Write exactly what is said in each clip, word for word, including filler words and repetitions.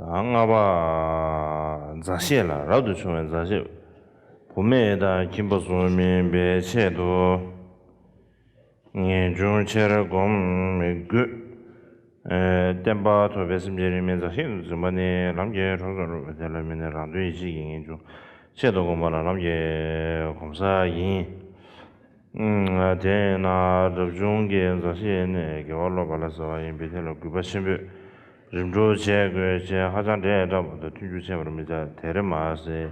ལྔ་པ། མཛའ་བཤེས་ལ། རབ་ཏུ་བྱུང་བའི་མཛའ་བཤེས། བུད་མེད་དང་ཁྱིམ་པ་སོགས་མིན་པའི་ཆེད་དུ། ངེས་འབྱུང་ཆེར་བསྒོམ་དགོས། ཨེ། བརྟན་པ་ཐོབ་པའི་སེམས་ཅན་རིས་མེད་མཛའ་བཤེས་སུ་འཛིན་པ་ནི་ལམ་གྱི་གྲོགས་སུ་འགྲོ་བའི་དེ་ལ་དམིགས་ནས་རང་དོན་ཡིད་བྱེད་ཀྱི་ངེས་འབྱུང་ཆེད་དུ་བསྒོམ་པ་ལ་ལམ་གྱི་གོམས་ས་ཡིན། ཨང་། དེས་ན་རབ་བྱུང་གི་མཛའ་བཤེས་ནི་དགེ་བ་སློབ་པ་ལ་ཟེར་བ་ཡིན་པས་དེ་ལ་གུས་པ་ཆེན་པོས་རིམ་གྲོ་བྱེད་དགོས་ཅེས་ཧ་ཅང་འདྲེས་འདྲ་པོ་དང་མཐུན་འཇུག་བྱེད་པར་མི་བྱ། དེར་མ་ཟད་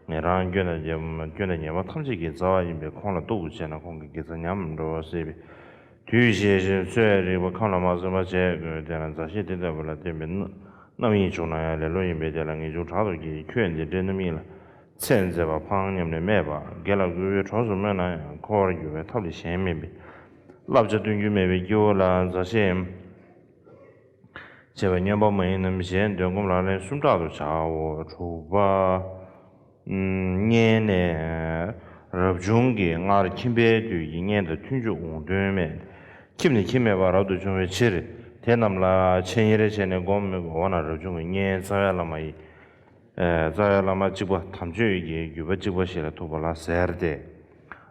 ངེད་རང་སྐྱོན་དང་ཉེས་སྐྱོན་དང་ཉེས་པ་ཐམས་ཅད་ཀྱི་རྩ་བ་ཡིན་པས་ཁོང་ལ་གཏུག་པར་བྱས་ན་ཁོང་གི་དགེ་རྩ་ཉམས་འགྲོ་སྲིད་པས། དུས་ཤེས་བཞིན་འཚོ་བའི་རིག་པ་ཁམས་ལ་མ་སོན་པ་བྱེད་དགོས། དེས་ན་མཛའ་བཤེས་དེ་ལྟ་བུ་ལ་བརྟེན་པའི་རྣམ་གཡེང་བྱུང་ན་ཡང་ལེ་ལོ་ཡིན་པས་དེ་ལ་ངེས་འབྱུང་དྲག་ཏུ་སྐྱེ། ཁྱོད་འདི་འདྲའི་རྣམ་གཡེང་ལ་ཚད་འཛེམ་པ་ཕངས་སྙམ་ནས་སྨྲས་པ། དགེ་ལ་རྒོལ་བའི་གྲོགས་སུ་སྨོད་ན་ཡང་འཁོར་བར་འགྱུར་བའི་ཐབས་ལས་གཞན་མིན་པས། བསླབ་བྱ་སྟོན་རྒྱུ་མེད་པའི་སྐྱེ་བོ་ལ་མཛའ་བཤེས་བྱས་པ་སྨྱོན་པ་མ་ཡིན་ནམ། གཞན་འདོན་སྒོམ་ལག་ལེན་གསུམ་དྲག་ཏུ་བྱའོ། དྲུག་པ། གཉེན་ནས། རབ་བྱུང་གིས་སྔར་ཁྱིམ་པའི་དུས་ཀྱི་གཉེན་དང་མཐུན་འཇུག་འོང་དོན་མེད། ཁྱིམ་ནས་ཁྱིམ་མེད་པར་རབ་ཏུ་བྱུང་བའི་ཕྱིར། དེ་རྣམས་ལ་འཆད་ཉན་བྱས་ནས་སྒོམ་མི་དགོས། འོ་ན་རབ་བྱུང་གི་གཉེན་རྩ་བའི་བླ་མ་ཡི། ཨེ། རྩ་བའི་བླ་མ་གཅིག་པ་དམ་ཆོས་ཀྱི་བརྒྱུད་པ་གཅིག་པ་ཞིག་ལ་ཐུག་པ་ལ་ཟེར་ཏེ།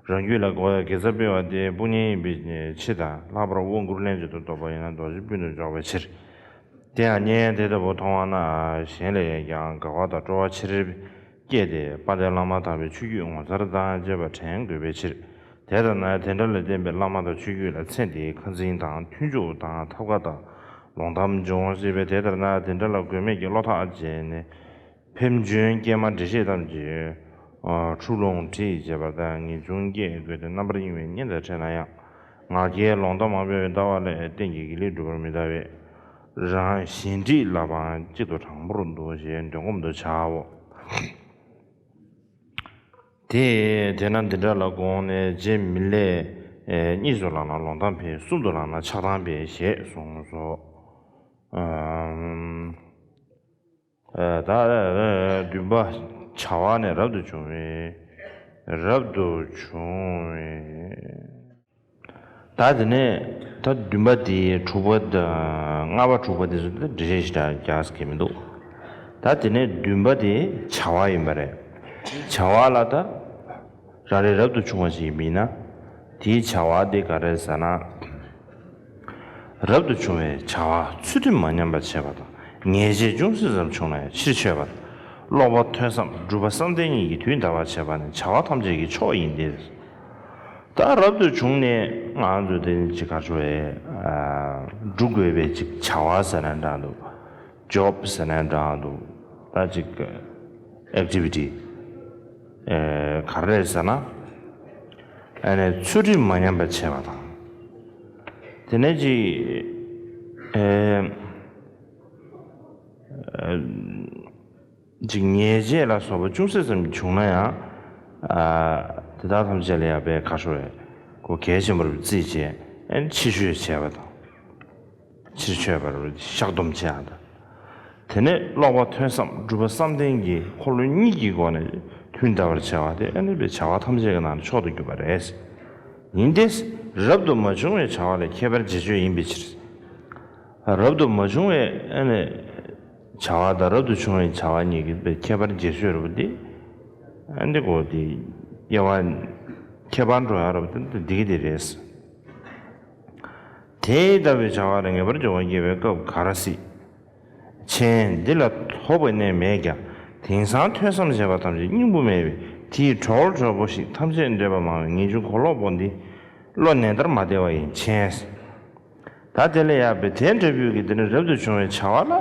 རང་རྒྱུད་ལ་དགེ་རྩ་སྤེལ་བ་དེ་དཔུང་གཉེན་ཡིན་པའི་ཕྱིར་དང་། ལྷག་པར་དབང་བསྐུར་ལྷན་ཅིག་ཏུ་འདོགས་པ་ཡིན་ན་རྡོ་རྗེ་སྤུན་དུ་འཇོག་པའི་ཕྱིར། དེ་ཡང་གཉེན་དེ་ལྟ་བུ་མཐོང་བ་ན་གཞན་ལས་ཀྱང་དགའ་བ་དང་སྤྲོ་བ་ཆེར་སྐྱེས་ཏེ། དཔལ་ལྡན་བླ་མ་དམ་པའི་ཆོས་བརྒྱུད་ངོ་མཚར་དང་བཅས་པ་དྲན་དགོས་པའི་ཕྱིར། དེ་ལྟར་ན་དེ་འདྲ་ལ་བརྟེན་པའི་བླ་མ་དང་ཆོས་བརྒྱུད་ལ་ཚེ་འདིའི་ཁ་འཛིན་དང་མཐུན་འཇུག་དང་ཐབས་མཁས་དང་ལོང་གཏམ་འབྱུང་སྲིད་པས། དེ་ལྟར་ན་དེ་འདྲ་ལ་དགོས་མེད་ཀྱི་བློ་ཐག་བཅད་ནས། ཕན་ཆུན་སྐྱེས་མ་འགྲེལ་བཤད་ཐམས་ཅད་འཁྲུག་ལོང་ཁྲིད་བྱེད་པ་དང་ངེས་འབྱུང་སྐྱེ་དགོས་ཏེ། རྣམ་པར་གཡེང་བའི་གཉེན་དང་འཕྲད་ན་ཡང་ངར་སྐད་ལོང་གཏམ་མང་པོས་ལྟ་བ་ལས་གཏན་གྱི་དགེ་ལེགས་སྒྲུབ་པར་མི་ལྟ་བས། རང་གཞན་འགྲིག་ལ་བང་གཅིག་ཏུ་དྲང་པོར་འདུ་ཞེས་འདོན་སྒོམ་དུ་བྱའོ། དེ་དེས་ན་འདི་འདྲ་ལ་དགོངས་ནས་རྗེ་མི་ལས་གཉིས་སུ་བླངས་ན་ལོང་གཏམ་ཕན། གསུམ་དུ་བླངས་ན་ཆགས་སྡང་ཕན་ཞེས་གསུངས་སོ། ཨ། ད་བདུན་པ། བྱ་བ་ནས་རབ་ཏུ་བྱུང་བའི། རབ་ཏུ་བྱུང་བའི། ད་དེ་ནས་ད་བདུན་པ་དེ་དྲུག་པ་དང་ལྔ་པ་དྲུག་པ་དེ་ཚོ་འགྲེལ་བཤད་ཞིག་རྒྱག་ས་གི་མི་འདུག་ད་དེ་ནས་བདུན་པ་དེ་བྱ་བ་ཡིན་པ་རེད། བྱ་བ་ལ་ད། རང་རེ་རབ་ཏུ་བྱུང་བ་ཞིག་ཡིན་པ་ཡིན་ན། དེའི་བྱ་བ་དེ་ག་རེ་ཟེར་ན། རབ་ཏུ་བྱུང་བའི་བྱ་བ་ཚུལ་ཁྲིམས་མ་ཉམས་པར་བྱེད་པ་དང་ཉེས་བྱས་ཅུང་ཟད་ཙམ་བྱུང་ན་ཡང་ཕྱིར་ཆོད་པ་དང་། ཀློག་པ་ཐོས་བསམ་སྒྲུབ་པ་བསམ་གཏན་གཉིས་ཀྱིས་དུས་འདའ་བར་བྱེད་པ་ནི་བྱ་བ་ཐམས་ཅད་ཀྱི་མཆོག་ཡིན་ཏེ། ད་རབ་ཏུ་བྱུང་ནས་ང་ཚོ་དེ་ཅིག་ག་ཚོད་རེད། སྒྲུབ་དགོས་པའི་ཅིག་བྱ་བ་ཟེར་ན་འདྲ་འདུག་ཇོབ་ཟེར་ན་འདྲ་འདུག་ད་ཅིག་ཨེག་ཊི་བི་ཊི་ག་རེ་རེད་ཟེར་ན། ཨ་ནི་ཚུལ་ཁྲིམས་མ་ཉམས་པར་བྱེད་པ་དང་། དེ་ནས་ཅིག་ཨེ་ཅིག་ཉེས་བྱས་ལ་སོགས་པ་ཅུང་ཟད་ཙམ་བྱུང་ན་ཡང་། ཨ། དེ་དག་ཐམས་ཅད་ལ་ཡང་དཔེ་ག་ཚོད་རེད། གོ་གལ་ཆེན་པོར་བརྩིས་བྱས་ཨ་ནི་ཕྱིར་ཆོད་བྱས་པ་དང་། ཕྱིར་ཆོད་པར་བཤགས་སྡོམ་བྱེད་ཡག་དང་། དེ་ནས་ཀློག་པ་ཐོས་བསམ་སྒྲུབ་པ་བསམ་གཏན་གྱི་འཁོར་ལོ་གཉིས་ཀྱི་སྒོ་ནས་དུས་འདའ་བར་བྱ་བ་དེ་ཨ་ནི་བའི་བྱ་བ་ཐམས་ཅད་ཀྱི་ནང་ནས་མཆོག་ཏུ་གྱུར་པ་རེད། ཡིན་ཏེ། རབ་ཏུ་མ་བྱུང་བའི་བྱ་བ་ལས་ཁྱད་པར་འབྱེད་ཆོས་ཡིན་པའི་ཕྱིར། རབ་ཏུ་མ་བྱུང་བའི་ཨ་ནི་བྱ་བ་དང་རབ་ཏུ་བྱུང་བའི་བྱ་བ་གཉིས་ཀྱི་ཁྱད་པར་འབྱེད་ཆོས་རེད་པ་དེ། ཨ་ནི་གོ་དེ་དབྱེ་བ་ཁྱད་པར་འགྲོ་ཡག་རེད་པ་དེ་འདི་གི་དེ་རེད། དེ་ལྟ་བུའི་བྱ་བ་ལ་ངེས་པར་སྦྱོར་བ་སྐྱེ་བའི་སྐབས་ག་རེ་སྲིད། མཆན། འདི་ལ་དོགས་པའི་གནས་མེད་ཀྱང་དེང་སང་ཐོས་བསམ་བྱས་པ་ཐམས་ཅད་སྙིང་པོ་མེད་པས་དེའི་གྲོགས་གྲོགས་པོ་ཞིག་ཐམས་ཅད་འདོད་པ་མང་བའི་ངེས་འབྱུང་གོ་ལོག་པོ་འདི་བློ་ནན་ཏར་མ་བདེ་བ་ཡིན། མཆན། ད་དེ་ལས་ཡག་པའི་དེ་འདྲ་བུ་གི་དེ་འདྲ་རབ་ཏུ་བྱུང་བའི་བྱ་བ་ལ་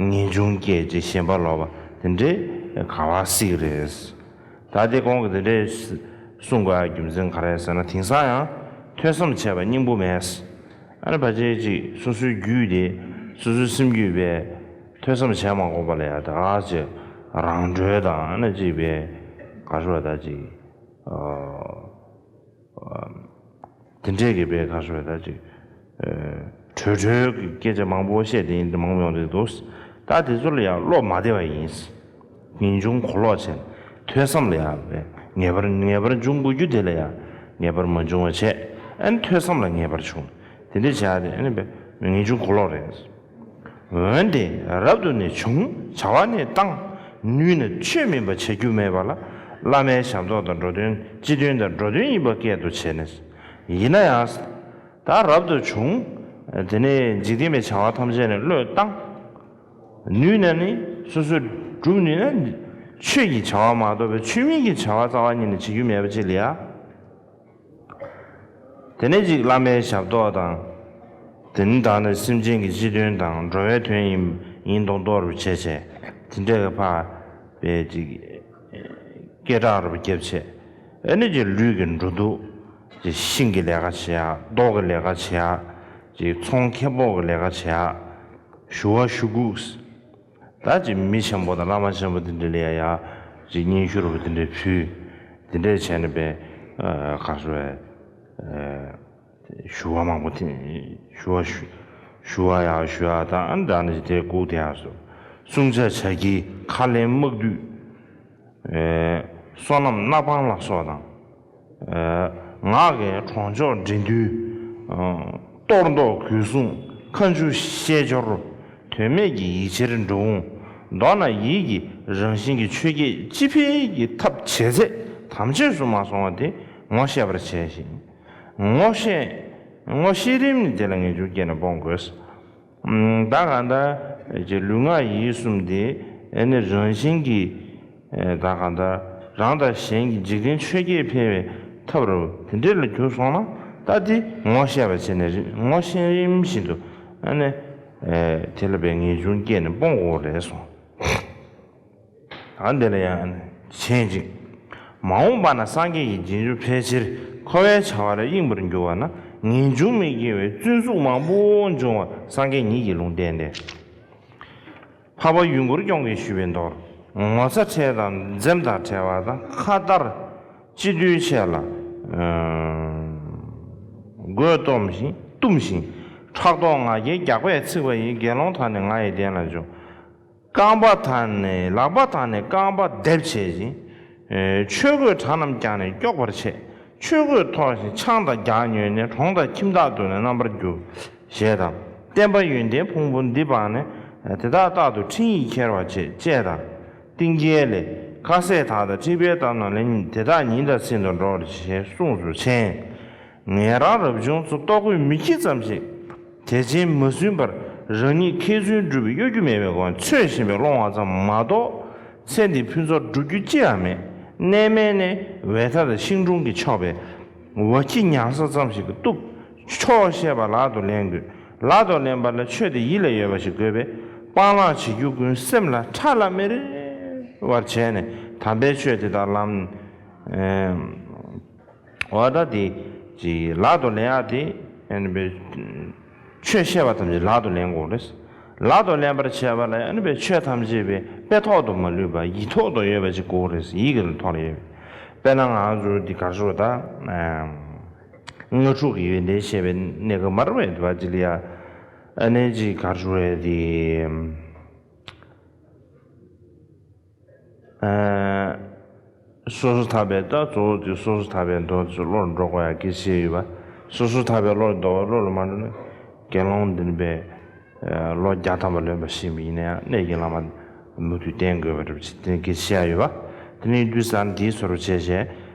ངེས་འབྱུང་སྐྱེས་ཀྱི་ཞེན་པ་ལོག་པ་དེ་འདྲའི་ག་བ་སྲིད་རེད། ད་དེ་གོང་གི་དེ་འདྲའི་གསུང་ག་རྒྱུ་མཚན་ག་རེ་ཟེར་ན་དེང་སང་ཡང་ཐོས་བསམ་བྱས་པ་སྙིང་པོ་མེད། ཨ་ནི་ཕལ་ཆེར་ཅིག་སོ་སོའི་རྒྱུད་དེ་སོ་སོའི་སེམས་རྒྱུད་པས་ཐོས་བསམ་བྱས་མ་དགོས་པ་ལ་ཡང་ད་ག་ཅིག་རང་གྲོལ་དང་ཨ་ནི་ཅིག་པས་ག་ཞུ་བ་ད་ཅིག་ཨ། དེ་འདྲས་ཀྱི་པའི་ཁ་ཤོ་ད་ཅིག་གྲོས་གྲོས་ཀྱི་སྐད་ཆ་མང་པོ་བཤད་དེ་ཡིན་དེ་མང་པོ་ཡོང་དེ་འདུག་ད་དེ་ཚོ་ལ་ཡང་བློ་མ་བདེ་བ་ཡིན། ངེས་འབྱུང་གོ་ལོག་བྱས་ཐོས་བསམ་ལ་ཡང་ངེས་པར་ངེས་པར་འབྱུང་དགོས་རྒྱུ་དེ་ལ་ཡང་ངེས་པར་མ་འབྱུང་བ་བྱས་ཨ་ནི་ཐོས་བསམ་ལ་ངེས་པར་བྱུང་དེ་འདྲས་བྱས་ཏེ་ཨ་ནི་ངེས་འབྱུང་གོ་ལོག་རེད། འོན་ཏེ་རབ་ཏུ་ནི་བྱུང་། བྱ་བ་ནི་བཏང་། ནུས་ན་ཆོས་མིན་པ་བྱ་རྒྱུ་མེད་པ་ལ། བླ་མའི་ཞབས་ཏོག་དང་འགྲོ་དོན་སྤྱི་དོན་དང་འགྲོ་དོན་ཡིན་པ་སྐད་དུ་བྱས་ནས། ཡིན་ན་ཡང་། ད་རབ་ཏུ་བྱུང་། དེ་ནས་འཇིག་རྟེན་པའི་བྱ་བ་ཐམས་ཅད་ནས་བློས་བཏང་། ནུས་ན་ནི་སོ་སོས་སྒྲུབ་ནུས་ན། ཆོས་ཀྱི་བྱ་བ་མ་གཏོགས་པའི་ཆོས་མིན་གྱི་བྱ་བ་རྩ་བ་ཉིད་ནས་བྱེད་རྒྱུ་མེད་པ་ཅིག་ལ་ཡ། དེ་ནས་ཅིག་བླ་མའི་ཞབས་ཏོག་དང་། དེ་ནི་ད་ནི་སེམས་ཅན་གྱི་སྤྱི་དོན་དང་འགྲོ་བའི་དོན་ཡིན་ཡིན་མདོག་མདོག་རུ་བྱས་བྱས། དེ་འདྲ་གི་ཕར་པའི་ཅིག་སྐད་གྲགས་རུ་བརྒྱབ་བྱས། ཨ་ནི་ཅིག་ལུས་ཀྱི་འགྲོ་འདུག་ཅིག་ཤིང་གི་ལས་ཀ་བྱེད་ཡག་མདོག་གི་ལས་ཀ་བྱེད་ཡག་ཅིག་ཚོང་ཁེ་སྤོགས་ཀྱི་ལས་ཀ་བྱེད་ཡག་ཞུ་བ་ཞུ་གུག་ད་ཅིག་མི་ཆེན་པོ་དང་བླ་མ་ཆེན་པོ་དེ་འདྲ་ལ་ཡ་ཡ་ཅིག་སྙན་ཞུ་རུ་དེ་འདྲ་ཕུལ། དེ་འདྲ་བྱས་ནས་པའི་ག་རེ་ཞུ་བའི་ཞུ་བ་མང་པོ་དེ་ཞུ་བ་ཞུ་ཞུ་བ་ཡག་ཞུ་ཡག་དང་ཨ་ནི་ད་ནི་དེ་བཀུག་དེ་ཡག་སོ། བསྲུང་བྱ་བྱ་ཁྱི་ཁ་ལན་དམག་བདུད། ཨེ། སོ་ནམ་སྣ་སྤང་ལ་སོགས་དང་། ཨེ། ངག་གི་གྲོང་ཆོག་འགྲན་བསྡུར། ཨ། གཏོར་བཟློག་གུས་གསུང་ཁ་མཆུ་ཤེས་སྦྱོར། དོན་མེད་ཀྱི་ཡིད་ཕྱིར་འགྲོ་འོང་། མདོར་ན་ཡིད་ཀྱི་རང་བཞིན་གྱི་ཆོས་བརྒྱད་སྤྱི་ཕན་གྱི་ཐབས་བྱེད་ཚད་དམ་ཆོས་སུ་མ་སོང་བ་དེ་ངོ་ཤེས་པར་བྱས་ཤིང་། ངོ་ཤེས། ངོ་ཤེས་རིམ་ནི་དེ་ལ་ངེས་འབྱུང་སྐྱེས་ནས་སྤོང་དགོས། ད་གང་ལྟར་ཀྱི་ལུས་ངག་ཡིད་གསུམ་དེ་ཨེ་ནི་རང་བཞིན་གྱིས་ད་གང་ལྟར་རང་དང་གཞན་གྱི་འཇིག་རྟེན་ཆོས་བརྒྱད་འཕེལ་བའི་ཐབས་རུ་དེ་འདྲས་ལ་གྱུར་སོང་ན་ད་དེ་ངོ་ཤེས་པ་བྱས་ནས་ངོ་ཤེས་རིམ་བཞིན་དུ་ཨེ་ནི་དེ་ལ་བའི་ངེས་འབྱུང་སྐྱེས་ནས་སྤོང་དགོས་རེད་གསུངས། ད་འདི་ལ་ཡང་མཆན་གཅིག་མ་འོངས་པ་ན་སངས་རྒྱས་ཀྱི་རྗེས་འཇུག་ཕལ་ཆེར་འཁོར་བའི་བྱ་བ་ལ་གཡེང་བར་འགྱུར་བ་ན་ངེས་འབྱུང་མི་དགེ་བའི་བཙུན་གཟུགས་མང་པོ་འབྱུང་བ་སངས་རྒྱས་ཉིད་ཀྱིས་ལུང་བསྟན་ཏེ། འཕགས་པ་ཡུལ་འཁོར་སྐྱོང་གིས་ཞུས་པའི་མདོར། ངོ་ཚ་ཁྲེལ་དང་འཛེམ་དང་བྲལ་བ་དང་ཁ་ལྟར་ཅི་འདུལ་ཆེ་ལ། མགོས་བཏུམ་ཞིང་བཏུམ་ཞིང་ཕྲག་དོག་ང་རྒྱལ་རྒྱགས་པས་ཚིག་པ་ཡི་དགེ་སློང་དག་ནི་ང་ཡི་གདན་ལ་འབྱོན། རྐང་པ་དང་ནི་ལག་པ་དང་ནི་རྐང་པ་རྡེབ་བྱེད་ཅིང་། ཆོས་གོས་དྲག་རྣམས་ཀྱང་ནི་སྐྱོགས་པར་བྱེད། ཆོས་གོས་ཐོགས་ཤིང་ཆང་དང་རྒྱགས་ཉོས་ནས་གྲོང་དང་ཁྱིམ་དག་ཏུ་ནི་རྣམ་པར་རྒྱུ། ཞེས་དང་། བསྟན་པ་ཡོན་ཏན་ཕུང་པོ་འདི་སྤངས་ནས་དེ་དག་རྟག་ཏུ་འཕྲིན་ཡིག་ཁྱེར་བར་བྱེད་ཅེས་དང་། ཏིང་འཛིན་ལས། ཁ་ཟས་དག་དང་འཁྲིག་པའི་གཏམ་རྣམས་ལེན་དེ་དག་ཉིན་དང་མཚན་དུ་འགྲོགས་ཞེས་གསུངས་སུ་མཆན། ངེད་རང་རབ་བྱུང་ཚོ་ལྟོ་གོས་མི་འཁྱེར་ཙམ་ཞིག་དེ་ཕྱིན་མ་བཟུང་བར་རང་ཉིད་མཁས་བཙུན་སྒྲུབ་པའི་གཡོ་སྒྱུ་མེད་པའི་སྒོ་ནས་འཚོལ་བཞིན་པའི་སློང་བ་ཙམ་མ་གཏོགས་ཚེ་འདིའི་ཕུན་ཚོགས་སྒྲུབ་རྒྱུ་ཅི་ཡང་མེད། གནས་མལ་ནི་བས་མཐའ་དང་ཤིང་དྲུང་གིས་ཆོག་པས་བ་ཁྱི་ཉལ་ས་ཙམ་ཞིག་གིས་བཏུབ། ཆོག་ཤེས་པ་ལག་ཏུ་ལེན་དགོས། ལག་ཏུ་ལེན་པ་ལ་ཆོས་དེ་ཡིད་ལ་ཡོད་པ་ཞིག་དགོས་པས་སྤང་བླང་བྱེད་རྒྱུ་ཀུན་སེམས་ལ་ཁྲ་ལ་མེ་རེ་བར་བྱས་ནས་དམ་པའི་ཆོས་དེ་དག་ལམ། འོ་ད་དེ་ཅིག་ལག་ཏུ་ལེན་ཡག་དེ་ཨ་ནི་བའི་ཆོས་བཤད་པ་ཐམས་ཅད་ལག་ཏུ་ལེན་དགོས་རེད། ལག་ཏུ་ལེན་པར་བྱེད་པ་ལ་ཨ་ནི་བའི་ཆོས་ཐམས་ཅད་པའི་དཔེ་ཐོག་ཏུ་མ་ལུས་པ་ཡིད་ཐོག་ཏུ་ཡོད་པ་ཅིག་དགོས་རེད། ཡིད་ཀྱི་ཐོག་ལ་ཡོད་པའི། དཔེར་ན་ང་ཚོ་འདི་གར་ཞོར་ད་ལྔ་དྲུག་གི་ཡོན་ཏན་བཤད་པའི་གནས་སྐབས་མར་བས་འདི་བ་ཅི་ལ་ཡ་ཨ་ནི་ཅིག་གར་ཞོར་བས་དེ། སོ་སོ་ཐར་པའི་ད་གཙོ་བོ་དེ་སོ་སོ་ཐར་པའི་མདོ་ཚོ་བློར་འགྲོ་དགོས་ཡ་གལ་ཆེ་ཡོད་པ། སོ་སོ་ཐར་པའི་བློར་འདོར་བ་བློ་ལ་མ་འགྲོ་ན་དགེ་སློང་འདི་ནི་པའི་ལོ་བརྒྱ་ཐམ་པ་ལོན་པ་ཞིག་ཡིན་ན་ཡང་གནས་ཀྱི་བླ་མ་མུ་མཐུད་བསྟེན་དགོས་པ་རེད་ཅེས་དེ་གལ་ཆེ་ཡ་ཡོད་པ། དེ་ནི་དུས་སང་འདིའི་ཚོར་བ་བྱས་བྱས་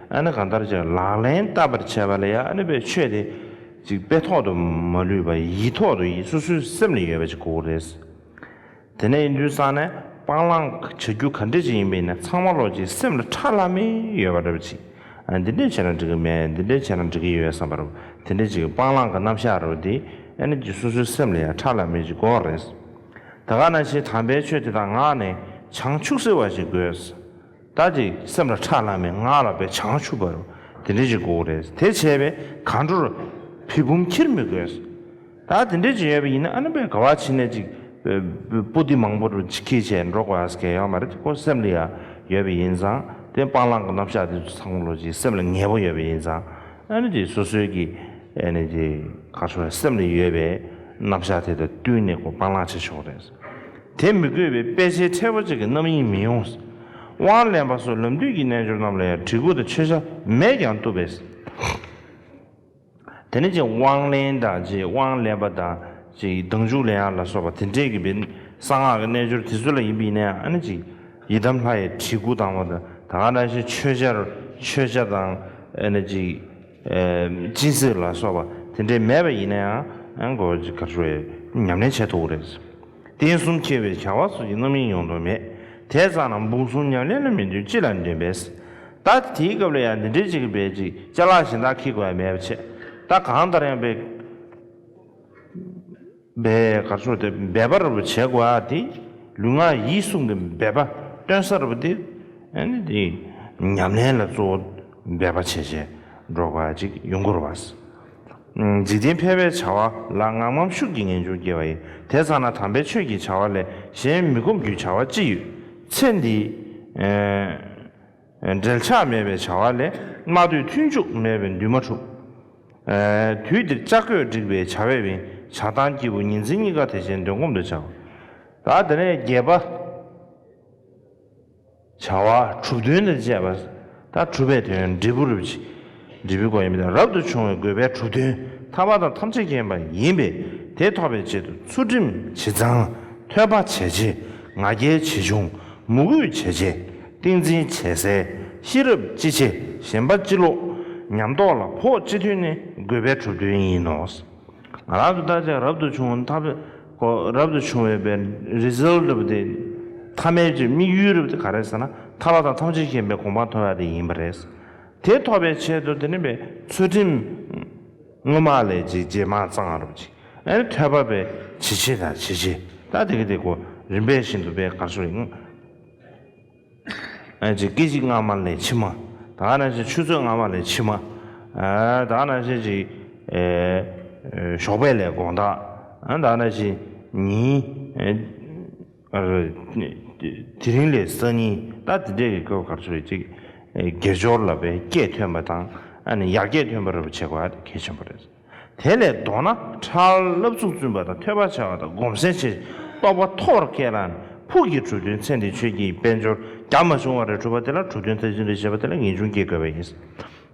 ཨ་ནི་གང་ལྟར་ཅིག་ལག་ལེན་བསྟར་བར་བྱས་པ་ལ་ཡ་ཨ་ནི་པའི་ཆོས་དེ་ཅིག་དཔེ་ཐོག་ཏུ་མ་ལུས་པ་ཡིད་ཐོག་ཏུ་ཡིད་སོ་སོའི་སེམས་ལ་ཡོད་པ་ཅིག་དགོས་རེད། དེ་ནས་ཡིན་དུས་ཙང་ནས་སྤང་བླང་བྱ་རྒྱུ་ག་འདྲ་ཅིག་ཡིན་པ་ཡིན་ན་ཚང་མ་ལོག་ཅིག་སེམས་ལ་ཁྲ་ལམ་མེ་ཡོད་པ་འདྲ་པོ་ཅིག་ཨ་འདི་འདྲས་བྱས་ན་འགྲིག་གི་མེད། འདི་འདྲས་བྱས་ན་འགྲིག་གི་ཡོད་བསམ་པ་རུ་དེ་འདྲས་ཅིག་སྤང་བླང་གི་རྣམ་གཞག་རུ་དེ་ཨ་ནི་ཅིག་སོ་སོའི་སེམས་ལ་ཡང་ཁྲ་ལམ་མེ་ཅིག་དགོས་རེད། ད་ག་ནང་བཞིན་དམ་པའི་ཆོས་དེ་དག་ངག་ནས་བྱང་ཆུབ་སེམས་དཔའ་ཞིག་དགོས། ད་ཅིག་སེམས་ལ་ཁྲ་ལམ་མེ་ངག་ལ་དཔེ་བྱང་ཆུབ་པ་རུ་དེ་འདྲས་ཅིག་དགོས་རེད། དེ་བྱས་པས་གང་འགྲོར་བི་བུམ་འཁྱེར་མི་དགོས། ད་དེ་འདྲས་ཅིག་ཡོད་པ་ཡིན་ན་ཨ་ནི་པའི་ག་བ་ཕྱིན་ནས་ཅིག་པོ་ཏི་མང་པོ་རུ་ཅིག་འཁྱེར་བྱས་འགྲོ་དགོས་ཡ་སྐད་ཡོད་མ་རེད། ཁོ་སེམས་ལ་ཡ་ཡོད་པ་ཡིན་ཙང་དེ་སྤང་བླང་གི་རྣམ་གཞག་དེ་ཚོ་ཚང་མ་ལོ་ཅིག་སེམས་ལ་ངེས་པོ་ཡོད་པ་ཡིན་ཙང་ཨ་ནི་དེ་སོ་སོའི་གི་ཨ་ནི་དེ་ག་ཚོད་སེམས་ལ་ཡོད་པའི་རྣམ་གཞག་དེ་དང་བསྟུན་ནས་ཁོ་སྤང་བླང་བྱེད་ཆོག་རེད། དེ་མི་དགོས་པའི་དཔེ་ཆའི་ཕྲད་པོ་ཅིག་གི་རྣམ་གཡེང་མི་ཡོང་། དབང་ལེན་པ་སོགས་ལམ་དུས་ཀྱི་རྣལ་འབྱོར་རྣམས་ལ་ཡང་བྲིས་སྐུ་དང་མཆོད་བྱ་མེད་ཀྱང་བཏུབ་པས། དེ་ནས་ཅིག་དབང་ལེན་དང་ཅིག་དབང་ལེན་པ་དང་ ཅིག་སྡང་ཇུག་ལེན་ཡག་ལ་སོགས་པ་དེ་འདྲས་ཀྱི་བའི་གསང་སྔགས་ཀྱི་རྣལ་འབྱོར་དེ་ཚོ་ལ་ཡིན་པ་ཡིན་ན་ཡང་ཨ་ནི་ཅིག་ཡི་དམ་ལྷ་ཡི་བྲིས་སྐུ་དང་བ་དང་ད་ག་ནང་བཞིན་མཆོད་ཆར་མཆོད་ཆ་དང་ཨ་ནི་ཅིག་ཨེ་སྤྱིན་སྲེག་ལ་སོགས་པ་དེ་འདྲས་མེད་པ་ཡིན་ན་ཡང་ཨ་ནི་གོ་ཅིག་ག་རེ་ཞུ་དགོས་རེད། ཉམས་ལེན་བྱེད་ཐུབ་ཀྱི་རེད། རྟེན་གསུམ་འཁྱེར་བའི་བྱ་བ་སོགས་ཀྱི་རྣམ་སྨིན་ཡོང་དོན་མེད། དེ་ཙམ་ན་འབུམ་གསུམ་ཉམས་ལེན་ལ་མི་འདུན་ཅི་ལ་འདུན་པས། ད་དེའི་སྐབས་ལ་ཡང་འདི་འདྲའི་ཅིག་གི་བའི་ཅིག་ཅ་ལག་གཞན་དག་འཁྱེར་དགོས་ཡ་མེད་པ་བྱས། ད་གང་ལྟར་ཡང་བའི་བའི་གར་སོགས་དེ་འབད་པ་རུ་བྱེད་དགོས་ཡ་དེ་ལུས་ངག་ཡིད་གསུམ་གྱི་འབད་པ་སྟོན་ས་རུ་དེ་ཨ་ནི་དེ་ཉམས་ལེན་ལ་གཙོ་བོ་འབད་པ་བྱས་བྱས་འགྲོ་དགོས་ཡ་ཅིག་ཡོང་དགོས་རེད་བ། འཇིག་རྟེན་ཕལ་པའི་བྱ་བ་ལ་ངག་མམ་ཤུགས་ཀྱིས་ངེས་འབྱུང་སྐྱེ་བ་ཡིན། དེ་ཙམ་ན་དམ་པའི་ཆོས་ཀྱི་བྱ་བ་ལས་གཞན་མི་ཁོམ་རྒྱུའི་བྱ་བ་ཅི་ཡོད། ཚེ་འདིའི་འབྲེལ་ཆགས་མེད་པའི་བྱ་བ་ལས་མ་འདོད་མཐུན་འཇུག་མེད་པའི་འདུན་མ་འཁྲུགས། དུས་འདིར་ལྕགས་ཀྱུས་བསྒྲིགས་པའི་བྱ་བས་བིང་། བྱ་བཏང་སྐྱེས་བུ་ཉིན་མཚན་གཉིས་ཀ་དེ་བཞིན་འདོན་སྒོམ་དུ་བྱ། ད་དེ་ནས་བརྒྱད་པ། བྱ་བ་གྲུབ་དོན་དང་བཅས་པ། ད་གྲུབ་པའི་དོན་འབྲས་བུ་རུ་ཅིག་འབྲས་བུའི་སྐོར་ཡིན་པས་རབ་ཏུ་བྱུང་བའི་དགོས་པའི་གྲུབ་དོན་ཐར་པ་དང་ཐམས་ཅད་མཁྱེན་པ་ཡིན་པས་དེ་ཐོབ་པའི་ཆེད་དུ་ཚུལ་ཁྲིམས་ཇི་གཙང་། ཐོས་པ་ཇི་ཆེ། ང་རྒྱལ་ཇི་ཆུང་། མོས་གུས་ཇི་ཆེ། ཏིང་འཛིན་ཇི་གསལ། ཤེས་རབ་ཅི་ཆེ། ཞེན་པ་ཅི་ལོག། ཉམས་རྟོགས་ལ་བོགས་ཅི་ཐོན་ནི་དགོས་པའི་གྲུབ་དོན་ཡིན་ནོ། ང་རང་ཚོ་ད་ཆ་རབ་ཏུ་བྱུང་ཐབས་ཁོ་རབ་ཏུ་བྱུང་བའི་པའི་རི་ཛལ་ཊི་རབ་དེ་མཐའ་མའི་ཀྱི་དམིགས་ཡུལ་རབ་དེ་ག་རེ་ཟེར་ན་ཐར་པ་དང་ཐམས་ཅད་མཁྱེན་པའི་གོ་འཕང་ཐོབ་ཡ་དེ་ཡིན་པ་རེད། དེ་ཐོབ་པའི་ཆེད་དུ་དེ་ནི་པའི་ཚུལ་ཁྲིམས་སྔོན་མ་ལས་ཅིག་རྗེས་མ་གཙང་རབ་ཅིག་ཨ་ནི་ཐོས་པ་པའི་ཇི་ཆེ་དང་ཇི་ཆེ་ད་དེ་གི་དེ་ཁོ་རིམ་པས་བཞིན་དུ་པའི་གར་སོ་ཡིན། ཅིག་སྐད་ཅིག་སྔ་མ་ལས་ཕྱི་མ། ད་ག་ནང་བཞིན་ཆུ་ཚོད་སྔ་མ་ལས་ཕྱི་མ། ད་ག་ནང་བཞིན་ཅིག་ཞོགས་པ་ལས་དགོང་དག་ད་ག་ནང་བཞིན་ཉིན། དེ་རིང་ལས་སང་ཉིན་ད་དེ་འདྲས་ཀྱི་སྐབས་གར་སོ་རེད་ཅིག་དགེ་སྦྱོར་ལ་བའི་སྐད་ཐོན་པ་དང་ཡར་སྐད་ཐོན་པ་རུ་བྱེད་དགོས་ཡ་དེ་གལ་ཆེན་པོ་རེད། དེ་ལས་ལྡོག་ན་ཁྲག་བསླབ་ཚུགས་བཙུན་པ་དང་ཐོས་པ་བྱ་བ་དང་སྒོམ་གསལ་ཆེ་རྟོགས་པ་མཐོ་བར་སྐྱེ་ལ་ཕུགས་ཀྱི་གྲུབ་དོན་ཚེ་འདིའི་ཆོས་ཀྱི་དཔལ་འབྱོར་རྒྱ་མ་བྱུང་བ་རེ་གྲུབ་པ་དེ་ལ་གྲུབ་དོན་ཚེ་འདིའི་བྱེད་པ་དེ་ལ་ངེས་འབྱུང་སྐྱེ་དགོས་པ་ཡིན།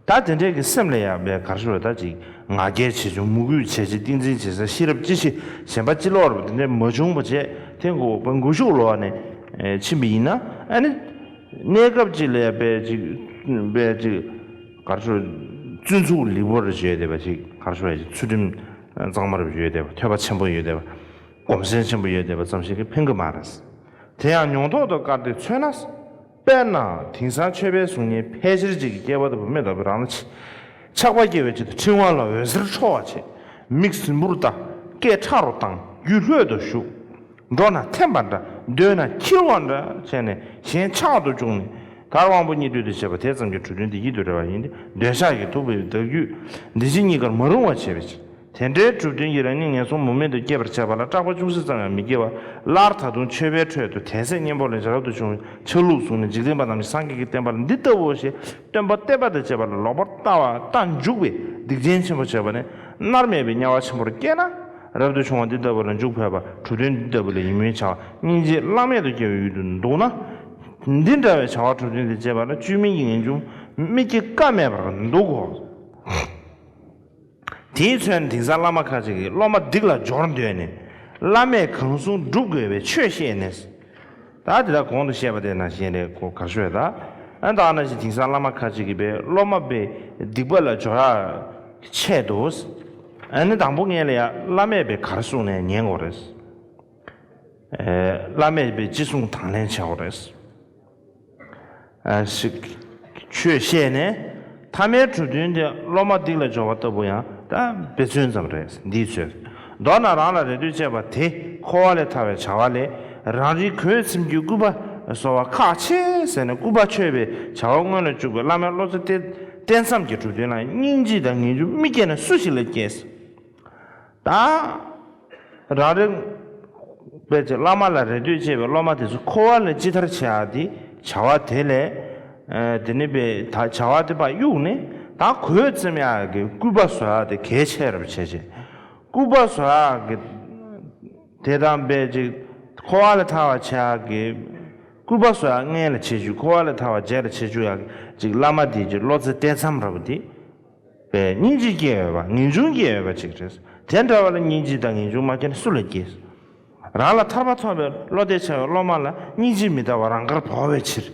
ད་དེ་འདྲས་ཀྱི་སེམས་ལ་ཡང་བའི་གར་ཞུ་བ་ད་ཅིག་ང་རྒྱལ་ཆེ་ཆུང་མོས་གུས་ཆེ་ཆེ་ཏིང་འཛིན་ཆེ་ས་ཤེས་རབ་ཅི་ཤེས་ཞེན་པ་ཅི་ལོག་རུ་དེ་འདྲས་མ་བྱུང་བ་བྱས་དེ་མགོ་མགོ་གཞུག་ལོག་ནས་ཕྱིན་པ་ཡིན་ན་ཨ་ནི། གནས་སྐབས་ཅིག་ལ་ཡང་བས་ཅིག་བས་ཅིག་གར་ཞུ་བཙུན་ཚུགས་ལེགས་པོ་རེ་བྱས་བསྡད་པ་ཅིག་གར་ཞུ་བས་ཅིག་ཚུལ་ཁྲིམས་གཙང་མ་རེ་བྱས་བསྡད་པ་ཐོས་པ་ཆེན་པོ་ཡོད་བསྡད་པ་སྒོམ་གསལ་ཆེན་པོ་ཡོད་བསྡད་པ་ཙམ་ཞིག་གིས་ཕན་གི་མ་རེད། དེ་ཡང་མྱོང་ཐོག་ཏུ་བཀར་ཏེ་མཚོན་ན། དཔེར་ན་དེང་སང་ཆོས་པའི་གཟུགས་བརྙན་ཕལ་ཆེར་ཅིག་གི་སྐྱེས་པ་དང་བུད་མེད་དག་པའི་རང་ལ་ཆགས་པ་སྐྱེ་བའི་ཆེད་དུ་འཕྲེང་བ་ལ་འོད་ཟེར་འཕྲོ་བ་བྱེད། མིག་ཟིམ་བུར་ལྟ། སྐད་ཁྲ་རུ་བཏང་། རྒྱུད་ལྷོད་དུ་ཞུགས། འགྲོ་ན་འཐེན་པ་འདྲ། སྡོད་ན་འཁྱིལ་བ་འདྲ་བྱས་ནས་གཞན་ཆགས་སུ་བཅུག་ནས་གར་དབང་པོ་གཉིས་སྡུད་དུ་བྱེད་པ་དེ་ཙམ་གྱིས་གྲུབ་དོན་དེ་ཡིད་དུ་རེ་བ་ཡིན་ཏེ་འདོད་ཆགས་ཀྱིས་དུག་པའི་བདག་རྒྱུད་འདི་ཕྱི་གཉིས་ཀར་མ་རུང་བ་བྱེད་པའི་ཕྱིར། དེ་འདྲའི་གྲུབ་དོན་གྱི་རང་ཉིད་ངན་སོང་མུ་མེད་དུ་སྐྱེ་བར་བྱ་བ་ལ་སྐྲག་པ་ཅུང་ཟད་ཙམ་ཡང་མི་སྐྱེ་བ་སླར་ད་དུང་ཆོས་པའི་ཁྲོད་དུ་དད་སེམས་གཉེན་པོ་ལས་བྱ་རབ་ཏུ་བྱུང་བའི་ཆ་ལུགས་བཟུང་ནས་འཇིག་རྟེན་པ་རྣམས་ཀྱིས་སངས་རྒྱས་ཀྱི་བསྟན་པ་ལ་འདི་ལྟ་བུའོ་ཞེས་སྟོན་པ་བསྟན་པ་དང་བཅས་པ་ལ་ལོག་པར་ལྟ་བ་ལྟ་འཇུག་པའི་སྡིག་ཅན་ཆེན་པོ་བྱས་པ་ནི་མནར་མེད་པའི་དམྱལ་བ་ཆེན་པོར་སྐྱེས་ན། རབ་ཏུ་བྱུང་བ་འདི་ལྟ་བུ་ལ་འཇུག་ཕོད་པ་གྲུབ་དོན་འདི་ལྟ་བུ་ལ་ཡིད་སྨོན་བྱ་བ་སྙིང་རྗེ་བླ་མེད་དུ་སྐྱེ་བའི་ཡུལ་དུ་འདུག་ན། འདི་འདྲ་བའི་བྱ་བ་གྲུབ་དོན་དེ་སྐྱེས་པ་ལ་བཅོས་མིན་གྱི་ངེས་འབྱུང་མི་སྐྱེ་ཀ་མེད་པར་འདུག་གོ། དེས་མཚོན་དེང་སང་བླ་མ་ཁ་ཅིག་གིས་སློབ་མ་སྡིག་ལ་སྦྱོར་འདོད་ནས་བླ་མས་གང་གསུང་སྒྲུབ་དགོས་པའི་ཆོས་བཤད་ནས། ད་དེ་དག་གོང་དུ་བཤད་པ་དེ་ནང་བཞིན་རེད་གོ་གར་ཞུ་བས་ད། ཨ་ད་ནང་བཞིན་དེང་སང་བླ་མ་ཁ་ཅིག་གིས་པའི་སློབ་མ་པའི་སྡིག་པ་ལ་སྦྱོར་ཡག་ཆེད་དུ། ཨ་ནི་དང་པོ་ངས་ལ་ཡ་བླ་མས་པའི་གར་གསུངས་ནས་ཉན་དགོས་རེད། བླ་མས་པའི་ཅི་གསུང་དང་ལེན་བྱེད་དགོས་རེད། ཞིག་ཆོས་བཤད་ནས་ཐ་མའི་གྲུབ་དོན་དེ་སློབ་མ་སྡིག་ལ་སྦྱོར་བ་ལྟ་བུ་ཡང་ད་དཔེ་མཚོན་ཙམ་རེད། འདིའི་ཚོད་མདོར་ན་རང་ལ་རེ་ལྟོས་བྱས་པ་དེ་འཁོར་བ་ལས་ཐར་བའི་བྱ་བ་ལས་རང་རིག་གོས་ཚིམ་རྒྱུའི་སྐུད་པ་གསོལ་བ་ཁག་ཆེ་ཟེར་ནས་སྐུད་པ་ཆོད་པའི་བྱ་བ་སྔོན་ལ་བཅུག་པའི་བླ་མའི་བློ་རྩེ་བརྟན་བརྟན་མཚམས་ཀྱི་གྲུབ་དོན་ལ་སྙིང་རྗེ་དང་ངེས་འབྱུང་མི་སྐྱེ་ན་སུ་ཞིག་ལ་སྐྱེས། ད། རང་རེ། དཔེ་ཆ་བླ་མ་ལ་རེ་ལྟོས་བྱས་པའི་སློབ་མ་དེ་ཚོ་འཁོར་བ་ལས་ཅི་ཐར་བྱེད་ཡག་དེ་བྱ་བ་དེ་ལས། དེ་ནི་པའི་ད་བྱ་བ་དེ་ཕར་གཡུགས་ནས་ད་གོས་ཚིམ་ཡག་གི་སྐུད་པ་བཟོ་ཡག་དེ་གལ་ཆེ་རབས་བྱས་བྱས། སྐུད་པ་བཟོ་ཡག་གི་དེ་དང་པའི་ཅིག་འཁོར་བ་ལས་ཐར་བ་བྱེད་ཡག་གི་སྐུད་པ་བཟོ་ཡག་སྔོན་ལ་བྱེད་བཅུག་འཁོར་བ་ལས་ཐར་བ་རྗེས་ལ་བྱེད་བཅུག་ཡག་གི་ཅིག་བླ་མ་དེ་ཅིག་བློ་རྩེ་བརྟན་མཚམས་རབས་དེ། པའི་སྙིང་རྗེ་སྐྱེ་འོས་པ་ངེས་འབྱུང་སྐྱེ་འོས་པ་ཅིག་རེད། དེ་འདྲ་བ་ལ་སྙིང་རྗེ་དང་ངེས་འབྱུང་མ་སྐྱེས་ན་སུ་ལ་སྐྱེ། རང་ལ་ཐར་པ་ཐོབ་པའི་བློ་གཏད་བྱ་བའི་སློབ་མ་ལ་སྙིང་རྗེ་མི་ལྟ་བར་རང་དགར་བོར་བའི་ཕྱིར།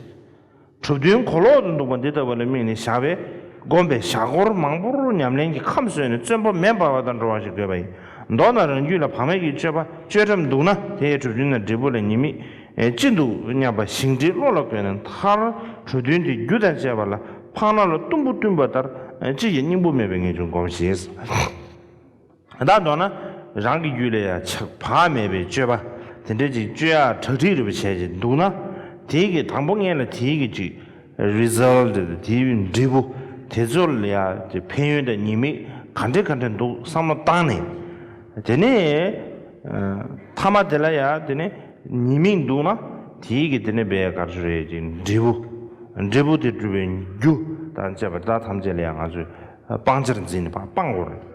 གྲུབ་དོན་གོ་ལོག་ཏུ་འདུག་པ་འདི་ལྟ་བུ་ལ་དམིགས་ནས་བཞག་པས་བསྒོམས་པའི་ཞྭ་སྒོར་མང་པོར་ཉམས་ལེན་གྱི་ཁམས་གསོས་ནས་བརྩོན་པ་མེ་འབར་བ་དང་འགྲོ་བ་ཞིག་དགོས་པ་ཡིན། མདོར་ན་རང་རྒྱུད་ལ་བག་མེད་ཀྱི་སྤྱོད་པ་སྤྱོད་ཁྲམ་འདུག་ན་དེའི་གྲུབ་དོན་དང་འབྲས་བུ་ལ་ཉེས་དམིགས་ཅི་འདུག་སྙམ་པ་ཞིང་བྲལ་བློ་ལ་བཀོད་ནས་མཐར་གྲུབ་དོན་དེ་རྒྱུ་དང་བཅས་པ་ལ་ཕག་ནག་ལ་གཏུམ་པོ་བསྟུན་པ་ལྟར་ཅི་ཡང་སྙིང་པོ་མེད་པའི་ངེས་འབྱུང་སྒོམ་ཞིང་། ད་མདོར་ན་རང་གི་རྒྱུད་ལ་ཡང་ཆགས་བག་མེད་པའི་སྤྱོད་པ་དེ་འདྲ་ཅིག་སྤྱོད་ཡག་གྲ་སྒྲིག་རེ་བ་བྱས་ཅིག་འདུག་ན། དེའི་གི་དང་པོ་ངེས་ལ་དེའི་གི་ཅིག་རི་ཛལ་ཊི་དེའི་འབྲས་བུ་དེ་ཚོ་ལ་ཡང་ཅིག་ཕན་ཡོན་དང་ཉེས་དམིགས་ག་འདྲ་ག་འདྲ་འདུག་བསམ་བློ་བཏང་ནས། དེ་ནས་ཨ་མཐའ་མ་དེ་ལ་ཡང་དེ་ནས་ཉེས་དམིགས་འདུག་ན་དེའི་གི་དེ་ནས་བས་ག་རེ་རེད་ཅིག་འབྲས་བུ། འབྲས་བུ་དེ་སྒྲུབ་པའི་རྒྱུ་དང་བཅས་པ་དག་ཐམས་ཅད་ལ་ཡང་ང་ཚོས་སྤང་བྱར་འཛིན་ནས་སྤང་དགོས་རེད།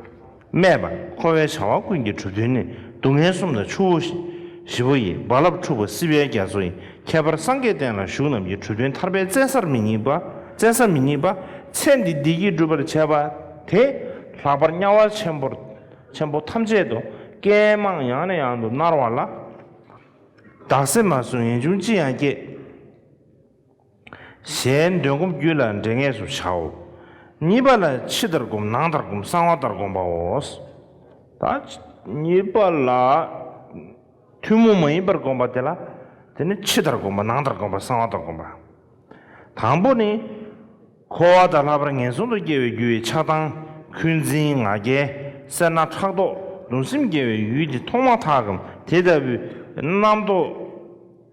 སྨྲས་པ། འཁོར་བའི་བྱ་བ་ཀུན་གྱི་གྲུབ་དོན་ནི། སྡུག་བསྔལ་གསུམ་དང་ཆུ་བོ་བཞི་པོ་ཡི། རྦ་རླབས་འཁྲུགས་པ་སྲིད་པའི་རྒྱ་མཚོ་ཡིན། ཁྱད་པར་སངས་རྒྱས་བསྟན་ལ་ཞུགས་རྣམས་ཀྱི། གྲུབ་དོན་ཐར་པའི་བཙན་སར་མི་རྙེད་པ། བཙན་སར་མི་རྙེད་པ། ཚེ་འདི་བདེ་སྐྱིད་སྒྲུབ་པར་བྱེད་པ་དེ། ལྷག་པར་དམྱལ་བ་ཆེན་པོར་ཆེན་པོ་ཐམས་ཅད་དུ་སྐད་མང་ཡང་ནས་ཡང་དུ་མནར་བ་ལ། བདག་སེམས་མ་བཟུང་ངེས་འབྱུང་ཅི་ཡང་སྐྱེ། ཞེས་འདོན་སྒོམ་རྒྱུད་ལ་འདྲེན་ངེས་སུ་བྱའོ། གཉིས་པ་ལ་ཕྱི་ལྟར་སྒོམ། ནང་ལྟར་སྒོམ། གསང་བ་ལྟར་སྒོམ་པའོ། ད་གཉིས་པ་ལ་ཐུན་མོང་མ་ཡིན་པར་སྒོམ་པ་དེ་ལ་དེ་ནི་ཕྱི་ལྟར་སྒོམ་པ། ནང་ལྟར་སྒོམ་པ། གསང་བ་ལྟར་སྒོམ་པ། དང་པོ་ནི། འཁོར་བ་དང་ལྷག་པར་ངན་སོང་དུ་སྐྱེ་བའི་རྒྱུ་ཡི་ཆགས་སྡང་འཁོན་འཛིན་ང་རྒྱལ་སེར་སྣ་ཕྲག་དོག་གདུང་སེམས་སྐྱེ་བའི་ཡུལ་དེ་མཐོང་མ་ཐག་གམ་དེ་ལྟ་བུའི་རྣམ་རྟོག་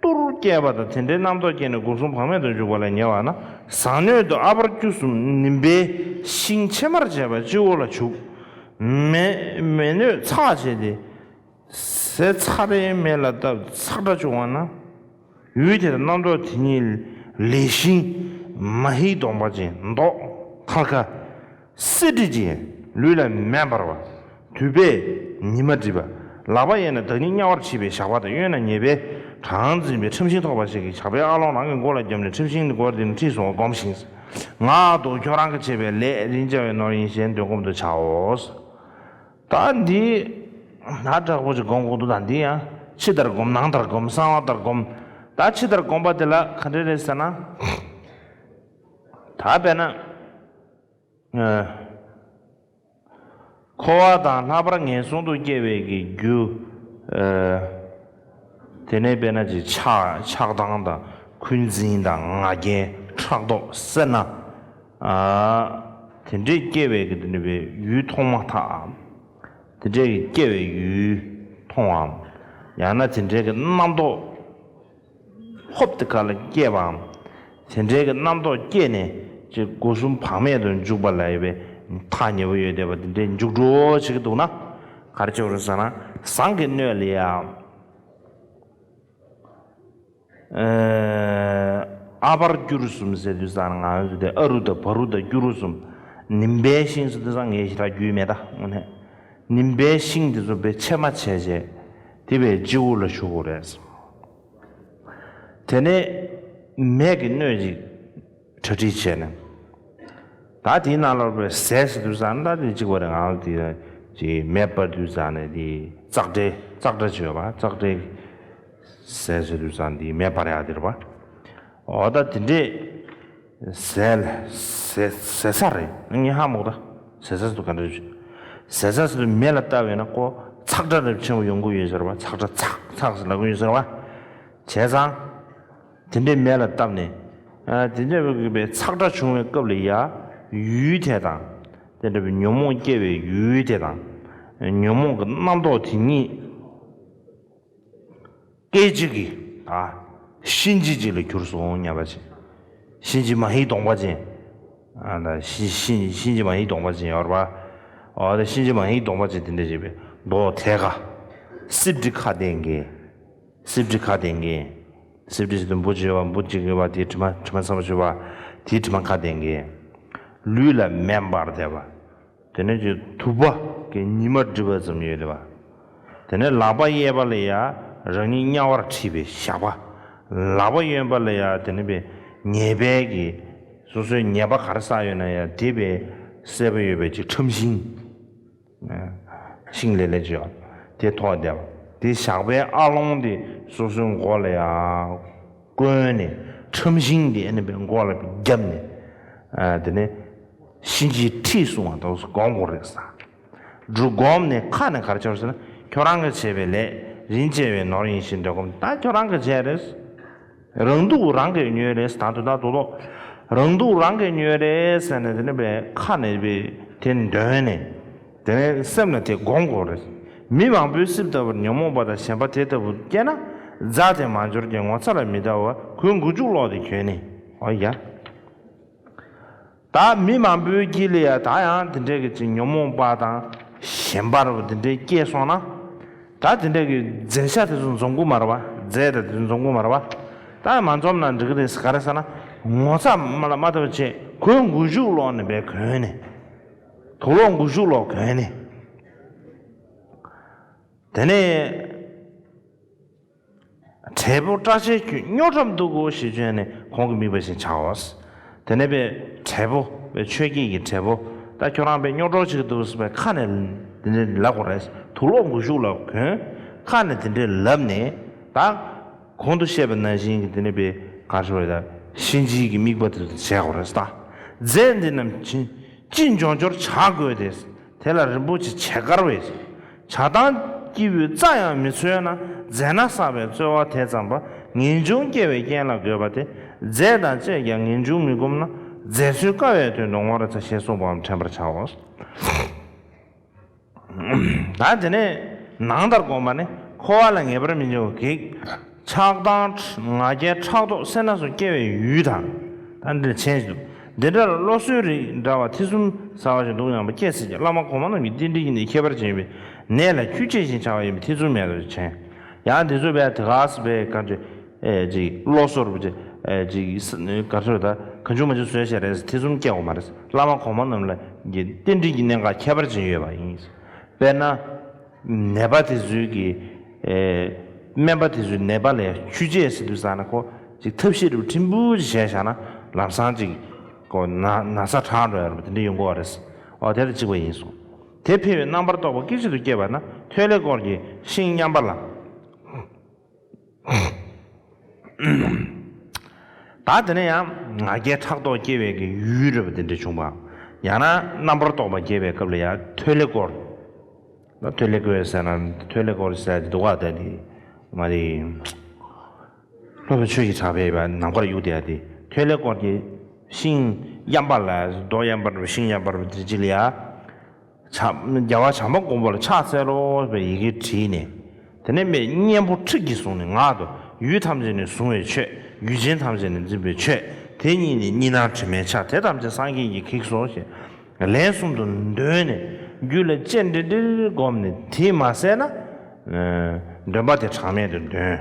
ཏུར་སྐྱེས་པ་དང་དེ་འདྲའི་རྣམ་རྟོག་སྐྱེས་ནས་སྒོ་གསུམ་བག་མེད་དུ་འཇུག་པ་ལ་ཉེ་བ་ན་ཟག་སྣོད་དུ་ཨ་པར་སྐྱུར་གསུམ་ནིམ་པའི་ཤིང་ཕྱེ་མར་བྱས་པ་སྤྱི་བོ་ལ་བྱུག། མེ་མེ་སྣོད་ཚགས་བྱས་ཏེ། ཟས་ཚར་རེའི་མེ་ལ་བཏབ་ཚག་སྒྲ་བྱུང་བ་ན། ཡུལ་དེར་རྣམ་རྟོག་དེ་ཉིད་ལས་ཤིང་མ་ཧེའི་གདོང་པ་ཅན་མདོག་དཀར་དཀར་སེར་བྲིས་ཅན་ལུས་ལ་མེ་འབར་བ། དུད་པས་ཉི་མ་བསྒྲིབས་པ། ལག་པ་གཡས་ནས་བདག་ཉིད་དམྱལ་བར་ཁྲིད་པའི་ཞགས་པ་དང་གཡོན་ན་ཉེས་པའི་གྲངས་འཛིན་པའི་ཁྲམ་ཤིང་ཐོགས་པ་ཞིག་གིས་ཞགས་པའི་ཨ་ལོང་རང་གི་མགོ་ལ་བརྒྱབ་ནས་ཁྲམ་ཤིང་དེ་མགོར་དེ་ནས་ཁྲིད་སོང་བ་བསྒོམ་ཞིང་། ང་ཨ་ཏོ་ཁྱོད་རང་གིས་བྱས་པའི་ལས་རིན་བཅའ་བའི་ནོར་ཡིན་ཞེས་འདོན་སྒོམ་དུ་བྱའོ། ད་འདི་ན་དྲག་པོ་ཅིག་སྒོམ་དགོས་འདུག་ད་འདི་ཡང་ཕྱི་ལྟར་སྒོམ། ནང་ལྟར་སྒོམ། གསང་བ་ལྟར་སྒོམ། ད་ཕྱི་ལྟར་སྒོམ་པ་དེ་ལ་ག་འདྲ་རེད་ཟེར་ན། ད་དཔེར་ན། ཨ། འཁོར་བ་དང་ལྷག་པར་ངན་སོང་དུ་སྐྱེ་བའི་གི་རྒྱུ། ཨ། དེ་ནས་དཔེར་ན་ཅིག་ཆགས་ཆགས་སྡང་དང་འཁོན་འཛིན་དང་ང་རྒྱལ་ཕྲག་དོག་སེར་སྣ། ཨ། དེ་འདྲས་སྐྱེ་བའི་གི་དེ་འདྲ་བའི་ཡུལ་མཐོང་མ་ཐག་དེ་འདྲའི་གི་སྐྱེ་བའི་ཡུལ་མཐོང་བའམ། ཡང་ན་དེ་འདྲའི་གི་རྣམ་རྟོག་ཧོབ་དེ་ག་ལ་སྐྱེ་བའམ། དེ་འདྲའི་གི་རྣམ་རྟོག་སྐྱེས་ནས་ཅིག་སྒོ་གསུམ་བག་མེད་དུ་འཇུག་པ་ལ་ཡོད་པའི་ཐག་ཉེ་བོ་ཡོད་བསྡད་པ་དེ་འདྲའི་འཇུག་འགྲོ་བྱེད་ཀྱི་འདུག་ན། ག་རེ་བྱེད་དགོས་རེད་ཟེར་ན། ཟངས་ཀྱི་སྣོད་ལ་ཡང་། ཨ། ཨ་པར་སྐྱུར་གསུམ་ཟེར་དུས་ཙང་ང་ཚོ་དེ་ཨ་རུ་དང་བ་རུ་དང་སྐྱུ་རུ་གསུམ། ནིམ་པའི་ཤིང་ཟེར་དུས་ཙང་ངས་ཞེ་དྲག་རྒྱུས་མེད་ད་དངོས་གནས། ནིམ་པའི་ཤིང་དེ་ཚོ་བས་ཕྱེ་མ་བྱས་བྱས་དེ་བས་སྤྱི་བོ་ལ་བྱུག་དགོས་རེད། དེ་ནས་མེ་གི་སྣོད་ཅིག་གྲ་སྒྲིག་བྱས་ནས། ད་དེའི་ནང་ལ་བའི་ཟས་ཟེར་དུས་ཙང་ད་དེ་གཅིག་པ་རེད། ང་ཚོ་དེ་ཅིག་མེ་སྤར་དུས་ཙང་ནས་དེ་ཙག་སྒྲའི་ཙག་སྒྲ་བྱོས་པ་ཙག་སྒྲའི་ཟས་ཟེར་དུས་ཙང་དེ་མེ་སྤར་ཡག་དེ་རེད་པ། འོ་ད་དེ་འདྲས་ཟས་ལ་ཟས་ཟས་ཚྭ་རེད། ངས་ཧ་མ་གོ་ད་ཟས་ཚྭ་ཟེར་དུས་ག་འདྲ་རེད། ཟས་ཚྭ་ཟེར་དུས་མེ་ལ་བཏབ་ཡོད་ན་ཁོ་ཚག་སྒྲ་རེ་ཆེན་པོ་ཡོང་གི་ཡོད་ཟེར་བ། ཚག་སྒྲ་ཚག་ཚག་ཟེར་ལབ་གི་ཡོད་ཟེར་བ། བྱས་ཙང་། དེ་འདྲའི་མེ་ལ་བཏབ་ནས། ཨ། དེ་འདྲ་བའི་ཚག་སྒྲ་བྱུང་བའི་སྐབས་ལ་ཡ། ཡུལ་དེ་དང་། དེ་འདྲ་བའི་ཉོན་མོངས་སྐྱེ་བའི་ཡུལ་དེ་དང་། ཉོན་མོངས་ཀྱི་རྣམ་རྟོག་དེ་གཉིས། སྐད་ཅིག་གིས། ཨ། གཤིན་རྗེ་གཅིག་ལ་གྱུར་སོང་སྙམ་པ་ཅིག། གཤིན་རྗེ་མ་ཧེའི་གདོང་པ་ཅན། ཨ། ད་གཤིན་གཤིན་གཤིན་རྗེ་མ་ཧེའི་གདོང་པ་ཅན་ཡོད་རེད་པ། འོ་ད་གཤིན་རྗེ་མ་ཧེའི་གདོང་པ་ཅན་དེ་འདྲ་བྱས་པའི་མདོག་དེ་ག། སྲིབ་དྲི་ཁ་ལྡན་གྱི། སྲིབ་དྲི་ཁ་ལྡན་གྱི། སྲིབ་དྲི་ཟེར་དུས་འབུ་ཅིག་ཡོད་པ། འབུ་ཅིག་ཡོད་པ། དེའི་དྲི་མ་དྲི་མ་ཚ་པོ་ཅིག་ཡོད་པ། དེའི་དྲི་མ་ཁ་ལྡན་གྱི། ལུས་ལ་མེ་འབར་བསྡད་པ། དེ་ནས་ཅིག་དུ་བ་གི་ཉི་མ་བསྒྲིབས་པ་ཙམ་ཡོད་བསྡད་པ། དེ་ནས་ལག་པ་གཡས་པ་ལ་ཡ་རང་ཉིད་དམྱལ་བར་ཁྲིད་པའི་ཞགས་པ། ལག་པ་གཡོན་པ་ལ་ཡ་དེ་ནས་པའི་ཉེས་པའི་གི་སོ་སོའི་ཉེས་པ་ག་རེ་བསགས་ཡོད་ན་ཡ་དེ་པའི་སྲེད་པ་ཡོད་པའི་ཅིག་ཁྲམ་ཤིང་། ཤིང་ལེབ་ལེབ་ཅིག་ཡོད། དེ་ཐོགས་བསྡད་པ། དེ་ཞགས་པའི་ཨ་ལོང་དེ་སོ་སོའི་མགོ་ལ་ཡར་བསྐོན་ནས། ཁྲམ་ཤིང་དེ་ཨ་ནི་པའི་མགོ་ལ་བརྒྱབ་ནས། ཨ། དེ་ནས་གཤིན་རྗེའི་ཁྲི་སྲུང་བ་དང་སྒོམ་དགོས་རེད་ཟེར། འབྲུ་སྒོམ་ནས་ཁ་ནས་ག་རེ་བྱས་པ་ཟེར་ན། ཁྱོད་རང་གིས་བྱས་པའི་ལས་རིན་བཅལ་བའི་ནོར་ཡིན་ཞེས་འདོད་སྒོམ། ད་ཁྱོད་རང་གིས་བྱས་རེད། རང་སྡུག་རང་གིས་ཉོས་རེད། ད་དུ་ད་དུ་ལོ། རང་སྡུག་རང་གིས་ཉོས་རེད་ཟེར་ནས། དེ་ནས་པའི་ཁ་ནས་པའི་དེ་འདོན་ནས། དེ་ནས་སེམས་ལ་དེ་སྒོམ་དགོས་རེད། མི་མང་པོའི་རྩིབས་ལྟ་བུར་ཉོན་མོངས་པ་དང་ཞེན་པ་དེ་ལྟ་བུ་སྐྱེས་ན། རྫ་དེ་མ་འབྱོར་གྱི་ངོ་ཚ་ལ་མི་ལྟ་བར་གོས་མགོ་མཇུག་སློག་སྟེ་གྱོན་ནས། ཨོ་ཡ། ད་མི་མང་པོའི་དཀྱིལ་ལ་ཡ་ད་ཡང་དེ་འདྲའི་གི་ཅིག་ཉོན་མོངས་པ་དང་ཞེན་པ་རུ་དེ་འདྲའི་སྐྱེས་སོང་ན། ད་དེ་འདྲའི་གི་རྫས་ཤ་དེ་ཚོ་འཛོམས་ཀྱི་མ་རེད་པ། རྫས་དང་དེ་ཚོ་འཛོམས་ཀྱི་མ་རེད་པ། ད་མ་འཛོམས་ན་འགྲིག་གི་རེད། ག་རེ་ཟེར་ན། ངོ་ཚ་མ་ལ་མ་ལྟ་བ་བྱས། གོས་མགོ་མཇུག་སློག་ནས་པའི་གྱོན་ནས། དུག་ལོག་མགོ་མཇུག་སློག་གྱོན་ནས། དེ་ནས། བྲེལ་པོ་སྐྲག་བྱེད་ཁྱོད། རྙོག་དྲའམ་སྡུག་གོ་ཞེས་བརྗོད་ནས་གོང་གི་དམིགས་པ་བཞིན་བྱའོ། དེ་ནས་པའི་བྲེལ་པོ། པའི་ཆོས་བརྒྱད་ཀྱི་བྲེལ་པོ། ད་ཁྱོད་རང་པའི་རྙོག་དྲ་ཅིག་འདུག་ཟེར་བའི་ཁ་ནས་དེ་འདྲའི་ལབ་དགོས་རེད། དུག་ལོག་མགོ་མཇུག་ལ་གྱོན། ཁ་ནས་དེ་འདྲའི་ལབ་ནས། ད་གོང་དུ་བཤད་པ་ནང་བཞིན་གྱི་དེ་ནས་པའི་ག་རེ་ཟེར་བ་ད། གཤིན་རྗེའི་གི་དམིགས་པ་དེ་ཚོ་བྱེད་དགོས་རེད་ད། རྫས་འདི་རྣམས་ཅི་ཅི་འབྱོར་འབྱོར་བྱ་དགོས་ཏེ། དེ་ལ་རིན་པོ་ཆེ་བྱེ་དཀར་བས། བྱ་བཏང་སྐྱེ་བོའི་རྩ་ཡང་མི་འཚོལ་ན། རྫས་སྣ་བསགས་པའི་རྩོལ་བ་དེ་ཙམ་པ། ངེས་འབྱུང་སྐྱེ་བའི་རྐྱེན་ལ་དགོས་པ་སྟེ། རྫས་དང་བཅས་ཀྱང་ངེས་འབྱུང་མི་བསྒོམ་ན། རྫས་འཚོལ་དཀའ་བའི་དོན་དུ་ངོ་ར་ཚ་ཞེས་གསུངས་པའང་དྲན་པར་བྱའོ། ད་དེ་ནས་ནང་ལྟར་བསྒོམས་པ་ནི། འཁོར་བ་ལ་ངེས་པར་མི་འབྱུང་བའི་གེགས། ཆགས་སྡང་ང་རྒྱལ་ཕྲག་དོག་སེར་སྣ་སོགས་སྐྱེ་བའི་ཡུལ་དང་། ད་འདིར་མཆན་ཞིག་འདུག་འདི་འདྲར་བློ་གསོའི་རིགས་འདྲ་བ་ཐེ་ཚོམ་ཟ་བ་ཞིག་འདུག་སྙམ་པ་སྐྱེས་ཟེར་གྱི། བླ་མ་གོང་མ་རྣམས་ཀྱིས་རྟེན་འབྲེལ་གྱི་གནད་ཁྱད་པར་ཅན་ཡིན་པས་ནད་ལ་ཁྱུ་བཅད་བཞིན་བྱ་བ་ཡིན་པས་ཐེ་ཚོམ་མེད་དོ་ཞེས་མཆན། ཡང་འདི་ཚོ་བས་དེ་ག་ས་བས་ག་ཚོད། ཨེ་ཅིག་བློ་གསོ་རུ་ཅིག་ཨེ་ཅིག་ག་ཚོད་ད་གང་བྱུང་མ་བྱུང་བཟོས་བྱས་རེད། ཐེ་ཚོམ་སྐྱེ་དགོས་མ་རེད། བླ་མ་གོང་མ་རྣམས་ལ་གི་རྟེན་འབྲེལ་གྱི་གནད་འགག་ཁྱད་པར་ཅན་ཡོད་པ་ཡིན། དཔེར་ན། ནད་པ་དེ་ཚོའི་གི་ཨེ་སྨན་པ་དེ་ཚོའི་ནད་པ་ལ་ཁྱུ་བཅད་ཟེར་དུས་ཙང་ན། ཁོ་ཅིག་ཐབས་ཤེས་རུ་ཕྲན་བུ་ཅིག་བྱས་བཞག་ན། ལམ་སང་ཅིག་ཁོ་ན་ན་ཚ་དྲག་འགྲོ་ཡ་རུ་དེ་འདྲ་ཡོང་གི་ཡོད་རེད། ཨོ་དེ་ལ་གཅིག་པ་ཡིན་སོང་། དེ་འཕེལ་བའི་རྣམ་པར་རྟོག་པ་སྐད་ཅིག་ཏུ་སྐྱེས་པ་ན། ཐོད་ལེ་སྐོར་གྱི་ཤིང་མཉམ་པ་ལ། ད་དེ་ནས་ཡང་ང་རྒྱལ་ཕྲག་དོག་སྐྱེ་བའི་གི་ཡུལ་རེད་པ། དེ་འདྲ་བྱུང་བ། ཡང་ན་རྣམ་པར་རྟོག་པ་སྐྱེ་བའི་སྐབས་ལ་ཡང་ཐོད་ལེ་སྐོར། ཐོད་ལེ་སྐོར་ཟེར་ན། ཐོད་ལེ་སྐོར་ཟེར་གྱི་འདུག་ག་ད་དེ་མ་རེད། སློབ་དཔོན་ཆོས་ཀྱི་གྲགས་པས་ནམ་མཁར་གཡུགས་བསྡད་ཡ་དེ། ཐོད་ལེ་སྐོར་གྱི་ཤིང་གཡམ་པ་ལ། རྡོ་གཡམ་པ་རུ་ཤིང་གཡམ་པ་རུ་དེ་ཅི་ལ་ཡ། བྱམས། རྒྱལ་བ་བྱམས་པ་མགོན་པོ་ལ་ཕྱག་འཚལ་ལོ་ཞེས་པའི་ཡི་གེ་བྲིས་ནས། དེ་ནས་མས་སྙན་པོ་ཁྲིག་གིས་བཟུང་ནས། ངག་ཏུ། ཡུལ་ཐམས་ཅད་ནས་བཟུང་བའི་ཆོས། ཡུལ་ཅན་ཐམས་ཅད་ནས་འཛིན་པའི་ཆོས། དེ་ཉིད་ནི་གཉིས་སྣང་དྲི་མའི་ཆ། དེ་ཐམས་ཅད་སངས་རྒྱས་ཀྱི་གེགས་སོ་ཞེས་ལན་གསུམ་དུ་འདོན་ནས། རྒྱུད་ལ་ལྕེ་འབྲིལ་འབྲིལ་བསྒོམས་ནས། དེས་མ་ཟད་ན། ཨ། འདོན་པ་དེ་གྲངས་མེད་དུ་འདོན།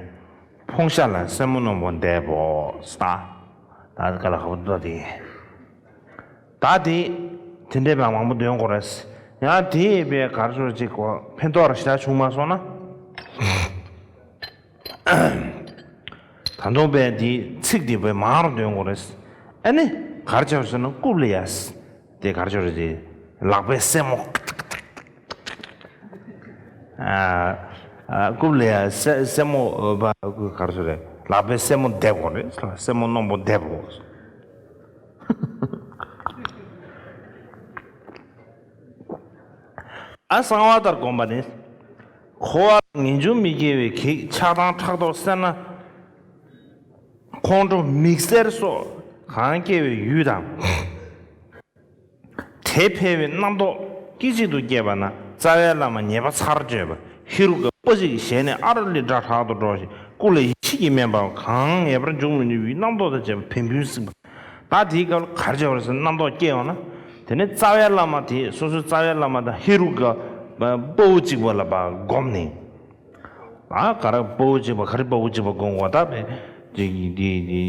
ཕུང་ཤ་ལ་སེན་མོ་རྣོན་པོ་འདེབས་བོ། ད་ད་ག་ལ་ཧོ་ཏོ་དེ། ད་དེ་དེ་འདྲའི་བ་མང་པོ་འདོན་དགོས་རེད། ཡང་དེ་ཡི་བའི་གར་ཆོར་ཅིག་གོ་ཕན་ཐོགས་ར་ཞེ་དྲག་བྱུང་མ་སོང་ན། ད་དུང་བའི་དེ་ཚིག་དེ་བའི་མང་རུ་འདོན་དགོས་རེད། ཨ་ནི་གར་ཆོར་ཟེར་ན་རྐུབ་ལ་ཡ། དེ་གར་ཆོར་ཅིག་ལག་པའི་སེན་མོ། ཨ། ཨ། རྐུབ་ལ་ཡ་སེ་སེན་མོ་བ་གར་ཆོར་རེད། ལག་པའི་སེན་མོ་འདེབས་དགོས་རེད། སེན་མོ་རྣོན་པོ་འདེབས་དགོས། ཨ། གསང་བ་ལྟར་བསྒོམ་པ་ནི། འཁོར་བ་ལ་ངེས་འབྱུང་མི་སྐྱེ་བའི་གེགས། ཆགས་སྡང་ཕྲག་དོག་སེར་སྣ། ཁོང་ཁྲོ་མིག་སེར་སོགས་གང་སྐྱེ་བའི་ཡུལ་དང་། དེ་འཕེལ་བའི་རྣམ་རྟོག་སྐད་ཅིག་ཏུ་སྐྱེས་པ་ན། རྩ་བའི་བླ་མ་ཉེས་པ་ཚར་གཅོད་པ་ཧེ་རུ་ཀ་པོ་ཅིག་ཞལ་ནས་ཨ་ར་ལི་སྒྲ་དྲག་ཏུ་སྒྲོགས་ཤིང་། སྐུ་ལ་ཡེ་ཤེས་ཀྱི་མེ་འབར་བ་གང་ངེས་པར་འབྱུང་མི་ནུས་པའི་རྣམ་རྟོག་དང་བཅས་པ་བན་བུན་བསྲེགས་པ། ད་དེའི་སྐབས་ལ་གར་བྱེད་པར་སེམས་རྣམ་རྟོག་སྐྱེ་ཡོང་ན། དེ་ནས་རྩ་བའི་བླ་མ་དེ། སོ་སོའི་རྩ་བའི་བླ་མ་དང་ཧེ་རུ་ཀ་དཔའ་བོ་གཅིག་པ་ལ་བསྒོམས་ནས། ཨ། ག་རེ་དཔའ་བོ་གཅིག་པ། ག་རེ་དཔའ་བོ་གཅིག་པ་དགོངས་པ། ད་བས་ཀྱི་འདི་འདི་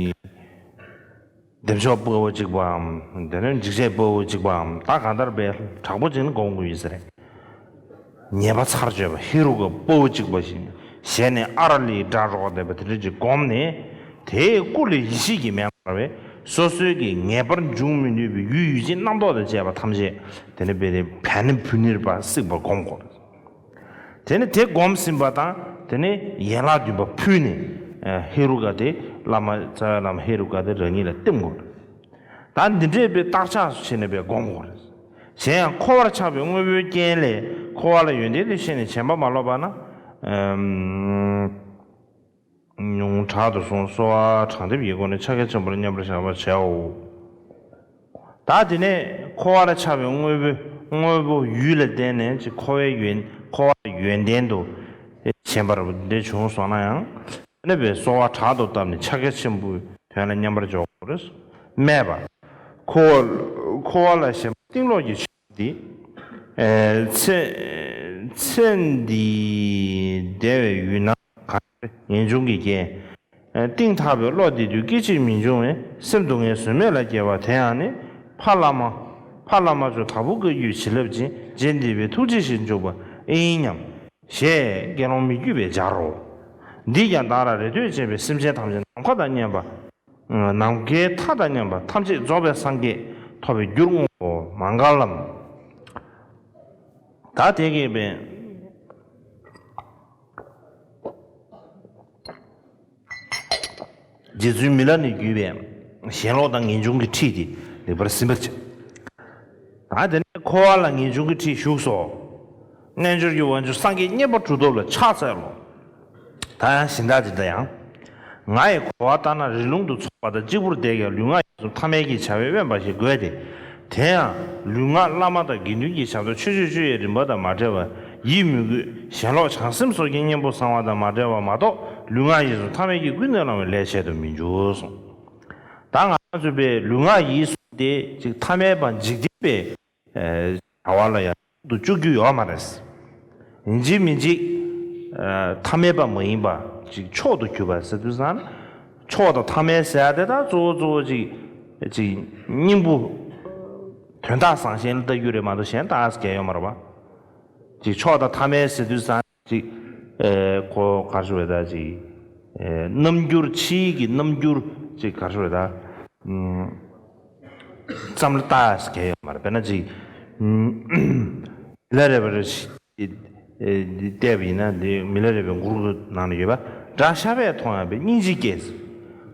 བདེ་མཆོག་དཔའ་བོ་གཅིག་པའམ། དེ་ནས་འཇིགས་བྱེད་དཔའ་བོ་གཅིག་པའམ། ད་གང་ལྟར་བས་དྲག་པོ་གཅིག་ནི་དགོངས་དགོས་ཡོད་ས་རེད། ཉེས་པ་ཚར་གཅོད་པ་ཧེ་རུ་ཀ་དཔའ་བོ་གཅིག་པ་ཞིག་ཞལ་ནས་ཨ་ར་ལིའི་སྒྲ་སྒྲོགས་བསྡད་པ་དེ་འདྲ་ཅིག་བསྒོམས་ནས། དེའི་སྐུ་ལ་ཡེ་ཤེས་ཀྱི་མེ་འབར་བས། སོ་སོའི་གི་ངེས་པར་འབྱུང་མི་ནུས་པའི་ཡུལ་ཡུལ་ཅན་རྣམ་རྟོག་དང་བཅས་པ་ཐམས་ཅད་དེ་ནས་བས་ཏེ་བན་བུན་ནིར་བ་བསྲེགས་པར་བསྒོམ་དགོས། དེ་ནས་དེ་བསྒོམས་ཟིན་པ་དང་དེ་ནས་ཡན་ལག་བདུན་པ་ཕུལ་ནས་ཧེ་རུ་ཀ་དེ་བླ་མ་རྩ་བའི་བླ་མ་ཧེ་རུ་ཀ་དེ་རང་ཉིད་ལ་བསྟིམ་དགོས། ད་འདི་འདྲས་པའི་བརྟག་དཔྱད་སུ་བྱས་ནས་པའི་སྒོམ་དགོས་རེད། གཞན་ཡང་འཁོར་བར་ཆགས་པའི་དངོས་པོའི་རྐྱེན་ལས་འཁོར་བ་ལ་ཡོན་ཏན་དུ་ཤེས་ནས་བྱིན་པ་མ་ལོག་པ་ན། ཉུང་དྲག་ཏུ་སོང་གསོལ་བ་དྲང་སྟེ་ཡི་སྒོ་ནས་ཕྱག་རྒྱ་ཆེན་པོ་ལ་མཉམ་པར་བཞག་པར་བྱའོ། ད་དེ་ནས་འཁོར་བར་ཆགས་པའི་དངོས་པོ་དངོས་པོ་ཡུལ་ལ་བརྟེན་ནས་ཅིག་འཁོར་བའི་ཡོན་འཁོར་བ་ཡོན་ཏན་དུ་ཞེན་པར་འདི་བྱུང་སོང་ན་ཡང་། ནི་པའི་གསོལ་བ་དྲག་ཏུ་བཏབ་ནས་ཕྱག་རྒྱ་ཆེན་པོའི་དོན་ལ་མཉམ་པར་འཇོག་དགོས། སྨྲས་པ། འཁོར་བ་འཁོར་བ་ལ་ཞེན་པ་གཏིང་ལོག་གི་ཆོས་འདི། ཚེ་ཚེ་འདིའི་བདེ་བའི་ཡུལ་ན་གང་ངེས་འབྱུང་གི་རྐྱེན། གཏིང་ཐག་པའི་བློ་འདི་དུས་སྐད་ཅིག་མི་འབྱུང་བས་སེམས་སྡུག་བསྔལ་ཟོལ་མེད་ལ་སྐྱེ་བ་དེ་ཡང་ནི་ཕ་བླ་མ་ཕ་བླ་མ་མཆོག་དྭགས་པོ་བཀའ་བརྒྱུད་བྱིན་རླབས་ཅན་རྗེ་འདི་པའི་ཐུགས་རྗེ་ཞིག་འཇུག་པ་ཨེ་ཡིན་སྙམ། ཞེས་དགེ་སློང་མི་བསྐྱོད་པས་སྦྱར་རོ། འདིས་ཀྱང་བདག་ལ་རེ་ལྟོས་བྱས་པའི་སེམས་ཅན་ཐམས་ཅད་ནམ་མཁའ་དང་མཉམ་པ། ནམ་མཁའི་མཐའ་དང་མཉམ་པ་ཐམས་ཅད་རྫོགས་པའི་སངས་རྒྱས་ཐོབ་པའི་རྒྱུར་བསྔོའོ། མ་ག་ལམ། ད་དེ་གས་པས། རྗེ་བཙུན་མི་ལ་ནས་བརྒྱུད་པའི་ཞེན་ལོག་དང་ངེས་འབྱུང་གི་ཁྲིད་དེ་ལེགས་པར་ཟིན་པར་བྱ། ད་དེ་ནས་འཁོར་བ་ལ་ངེས་འབྱུང་གི་ཁྲིད་ཞུགས་སོ། རྣལ་འབྱོར་གྱི་དབང་ཕྱུག་སངས་རྒྱས་མཉན་པ་གྲུབ་ཐོབ་ལ་ཕྱག་འཚལ་ལོ། ད་ཡང་གཞན་དག་དེ་འདྲ་ཡང་། ང་ཡི་གོ་བ་ལྟར་ན་རི་ལུང་དུ་འཚོ་བ་དང་གཅིག་པུར་བསྡད་ཀྱང་ལུས་ངག་ཡིད་གསུམ་ཐ་མལ་གྱི་བྱ་བས་དབེན་པ་ཞིག་དགོས་ཏེ། དེ་ཡང་ལུས་ངག་བླ་མ་དང་དགེ་འདུན་གྱི་ཞབས་ཏོག་ཆོས་སྤྱོད་བཅུ་ཡི་རིམ་པ་དང་མ་བྲལ་བར་ཡིད་མོས་གུས་ཞེན་ལོག་བྱང་སེམས་སོགས་ཀྱི་གཉེན་པོ་བཟང་བ་དང་མ་བྲལ་བ་མ་གཏོགས་ལུས་ངག་ཡིད་གསུམ་ཐ་མལ་གྱི་ཀུན་ནས་བསླང་བའི་ལས་བྱེད་དུ་མི་འཇུག་གསུངས། ད་ང་ཚོས་པའི་ལུས་ངག་ཡིད་གསུམ་དེ་ཅིག་ཐ་མལ་པ་འཇིག་རྟེན་པའི་བྱ་བ་ལ་ཡང་དུ་བཅུག་རྒྱུ་ཡོད་མ་རེད། ཡིན་གཅིག་མིན་གཅིག་ཐ་མལ་པ་མ་ཡིན་པ་ཅིག་མཆོག་ཏུ་གྱུར་པ་ཟེར་དུས་ཙང་མཆོག་དང་ཐ་མལ་ཟེར་ཡ་དེ་དག་གཙོ་བོ་གཙོ་བོ་ཅིག་ཅིག་སྙིང་པོ་དོན་དག་བཟང་ཞན་ལ་ལྟ་རྒྱུ་རེད་མ་གཏོགས་གཞན་དག་གལ་ཡོད་མ་རེད་པ། ཅིག་མཆོག་དང་ཐ་མལ་ཟེར་དུས་ཙང་ཅིག་ཨེ་ཁོ་ག་རེ་ཞུ་དགོས་རེད་ད། ཅིག་ཨེ་རྣམ་འགྱུར་ཕྱིའི་གི་རྣམ་འགྱུར་ཅིག་ག་རེ་ཞུ་དགོས་རེད་ད། ཨམ་ཙམ་ལ་ལྟ་ཡ་ཞིག་གལ་ཡོད་མ་རེད། དཔེར་ན་ཅིག་ཨམ་མི་ལ་རས་པ་རེད་ཅིག་ཨེ་འདི་བལྟས་པ་ཡིན་ན་འདི་མི་ལ་རས་པའི་མགུར་གྱི་ནང་ལ་ཡོད་པ། དགྲ་ཤ་བས་མཐོང་ཡང་པའི་སྙིང་རྗེ་སྐྱེས།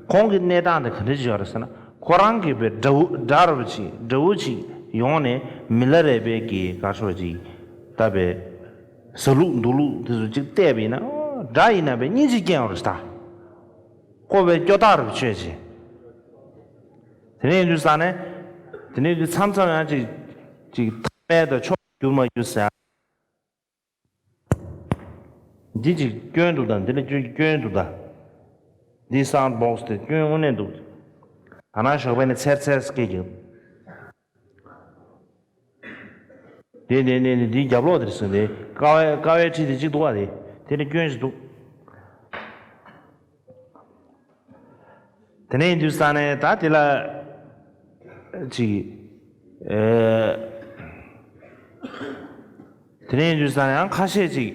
ཁོང་གི་གནས་སྟངས་དེ་ག་འདྲ་ཅིག་ཡོད་རེད་ཟེར་ན། ཁོ་རང་གི་པའི་དགྲ་བོ་དགྲ་ར་བ་ཅིག་དགྲ་བོ་ཅིག་ཡོང་ནས་མི་ལ་རས་པའི་གི་ག་རེ་ཞུ་དགོས་རེད་ཅིག་ད་པའི། ཟ་ལུགས་འདུག་ལུགས་དེ་ཚོ་གཅིག་བལྟས་པ་ཡིན་ན་དགྲ་ཡིན་ན་པའི་སྙིང་རྗེ་སྐྱེ་ཡོང་རེད་ད། ཀོ་བའི་སྐྱོ་སྟག་རུ་ཆོས་བྱེད། དེ་ནས་ཡིན་དུས་ས་ནས་དེ་ནས་དུས་མཚམས་མཚམས་ཡང་ཅིག་ཅིག་ཐ་མལ་དང་ཕྱོགས་གྱུར་མ་གྱུར་ཟེར། འདི་ཅིག་སྐྱོན་འདུག་ད། འདི་ལ་སྐྱོན་སྐྱོན་འདུག་ད། འདི་སའུན་ཌི་བོག་སི་དེ་སྐྱོན་དངོས་གནས་འདུག་ད་ན་ཞོགས་པ་ནས་ཚེར་ཚེར་སྐད་ཀྱིས། དེ་ནས་ནས་ནས་འདིའི་རྒྱབ་ལོགས་དེར་སོང་སྟེ་ཀ་བའི་ཀ་བའི་ཁྲི་དེ་གཅིག་འདུག་བ། དེ་དེ་ནས་སྐྱོན་ཞིག་འདུག་དེ་ནས་ཡིན་དུས་ས་ནས་ད་དེ་ལ་ཅིག་ཨེ་དེ་ནས་ཡིན་དུས་ས་ནས་ཡང་ཁ་ཤས་ཅིག་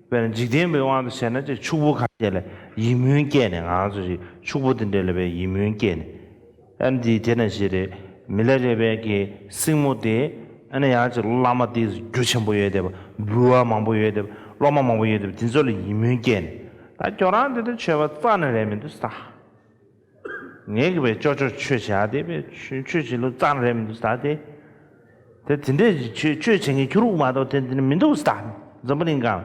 དཔེར་ན་འཇིག་རྟེན་པའི་དབང་དུ་བྱས་ན་ཅིག་ཕྱུག་པོ་ཁ་ཤས་ལ་ཡིད་སྨོན་སྐྱེས་ནས་ང་ཚོ་ཅིག་ཕྱུག་པོ་དེ་འདྲ་ལ་བའི་ཡིད་སྨོན་སྐྱེས་ནས། ཨ་ནི་དེ་ན་ཞིག་རེད། མི་ལ་རས་པའི་གི་སྲིང་མོ་དེ་ཨ་ནི་ཡང་ཅིག་བླ་མ་དེ་རྒྱུ་ཆེན་པོ་ཡོད་དེ། འབུལ་བ་མང་པོ་ཡོད་དེ། སློབ་མ་མང་པོ་ཡོད་དེ། དེ་ཚོ་ལ་ཡིད་སྨོན་སྐྱེས་ནས། ད་ཁྱོད་རང་དེ་ལྟར་ཆོས་པ་རྩ་ནས་རེད་མི་འདུག་ཟེར། ངས་གི་བའི་ཅོ་ཅོ་ཆོས་བྱ་དེ་བའི་ཆོས་ཆོས་བྱེད་ལུགས་རྩ་ནས་རེད་མི་འདུག་ཟེར་དེ། དེ་དེ་འདྲས་ཆོས་ཆོས་བྱེད་མཁན་ཁྱུ་རུག་མ་གཏོགས་དེ་འདི་ནི་མི་འདུག་ཟེར། འཛམ་བུ་གླིང་སྒང་།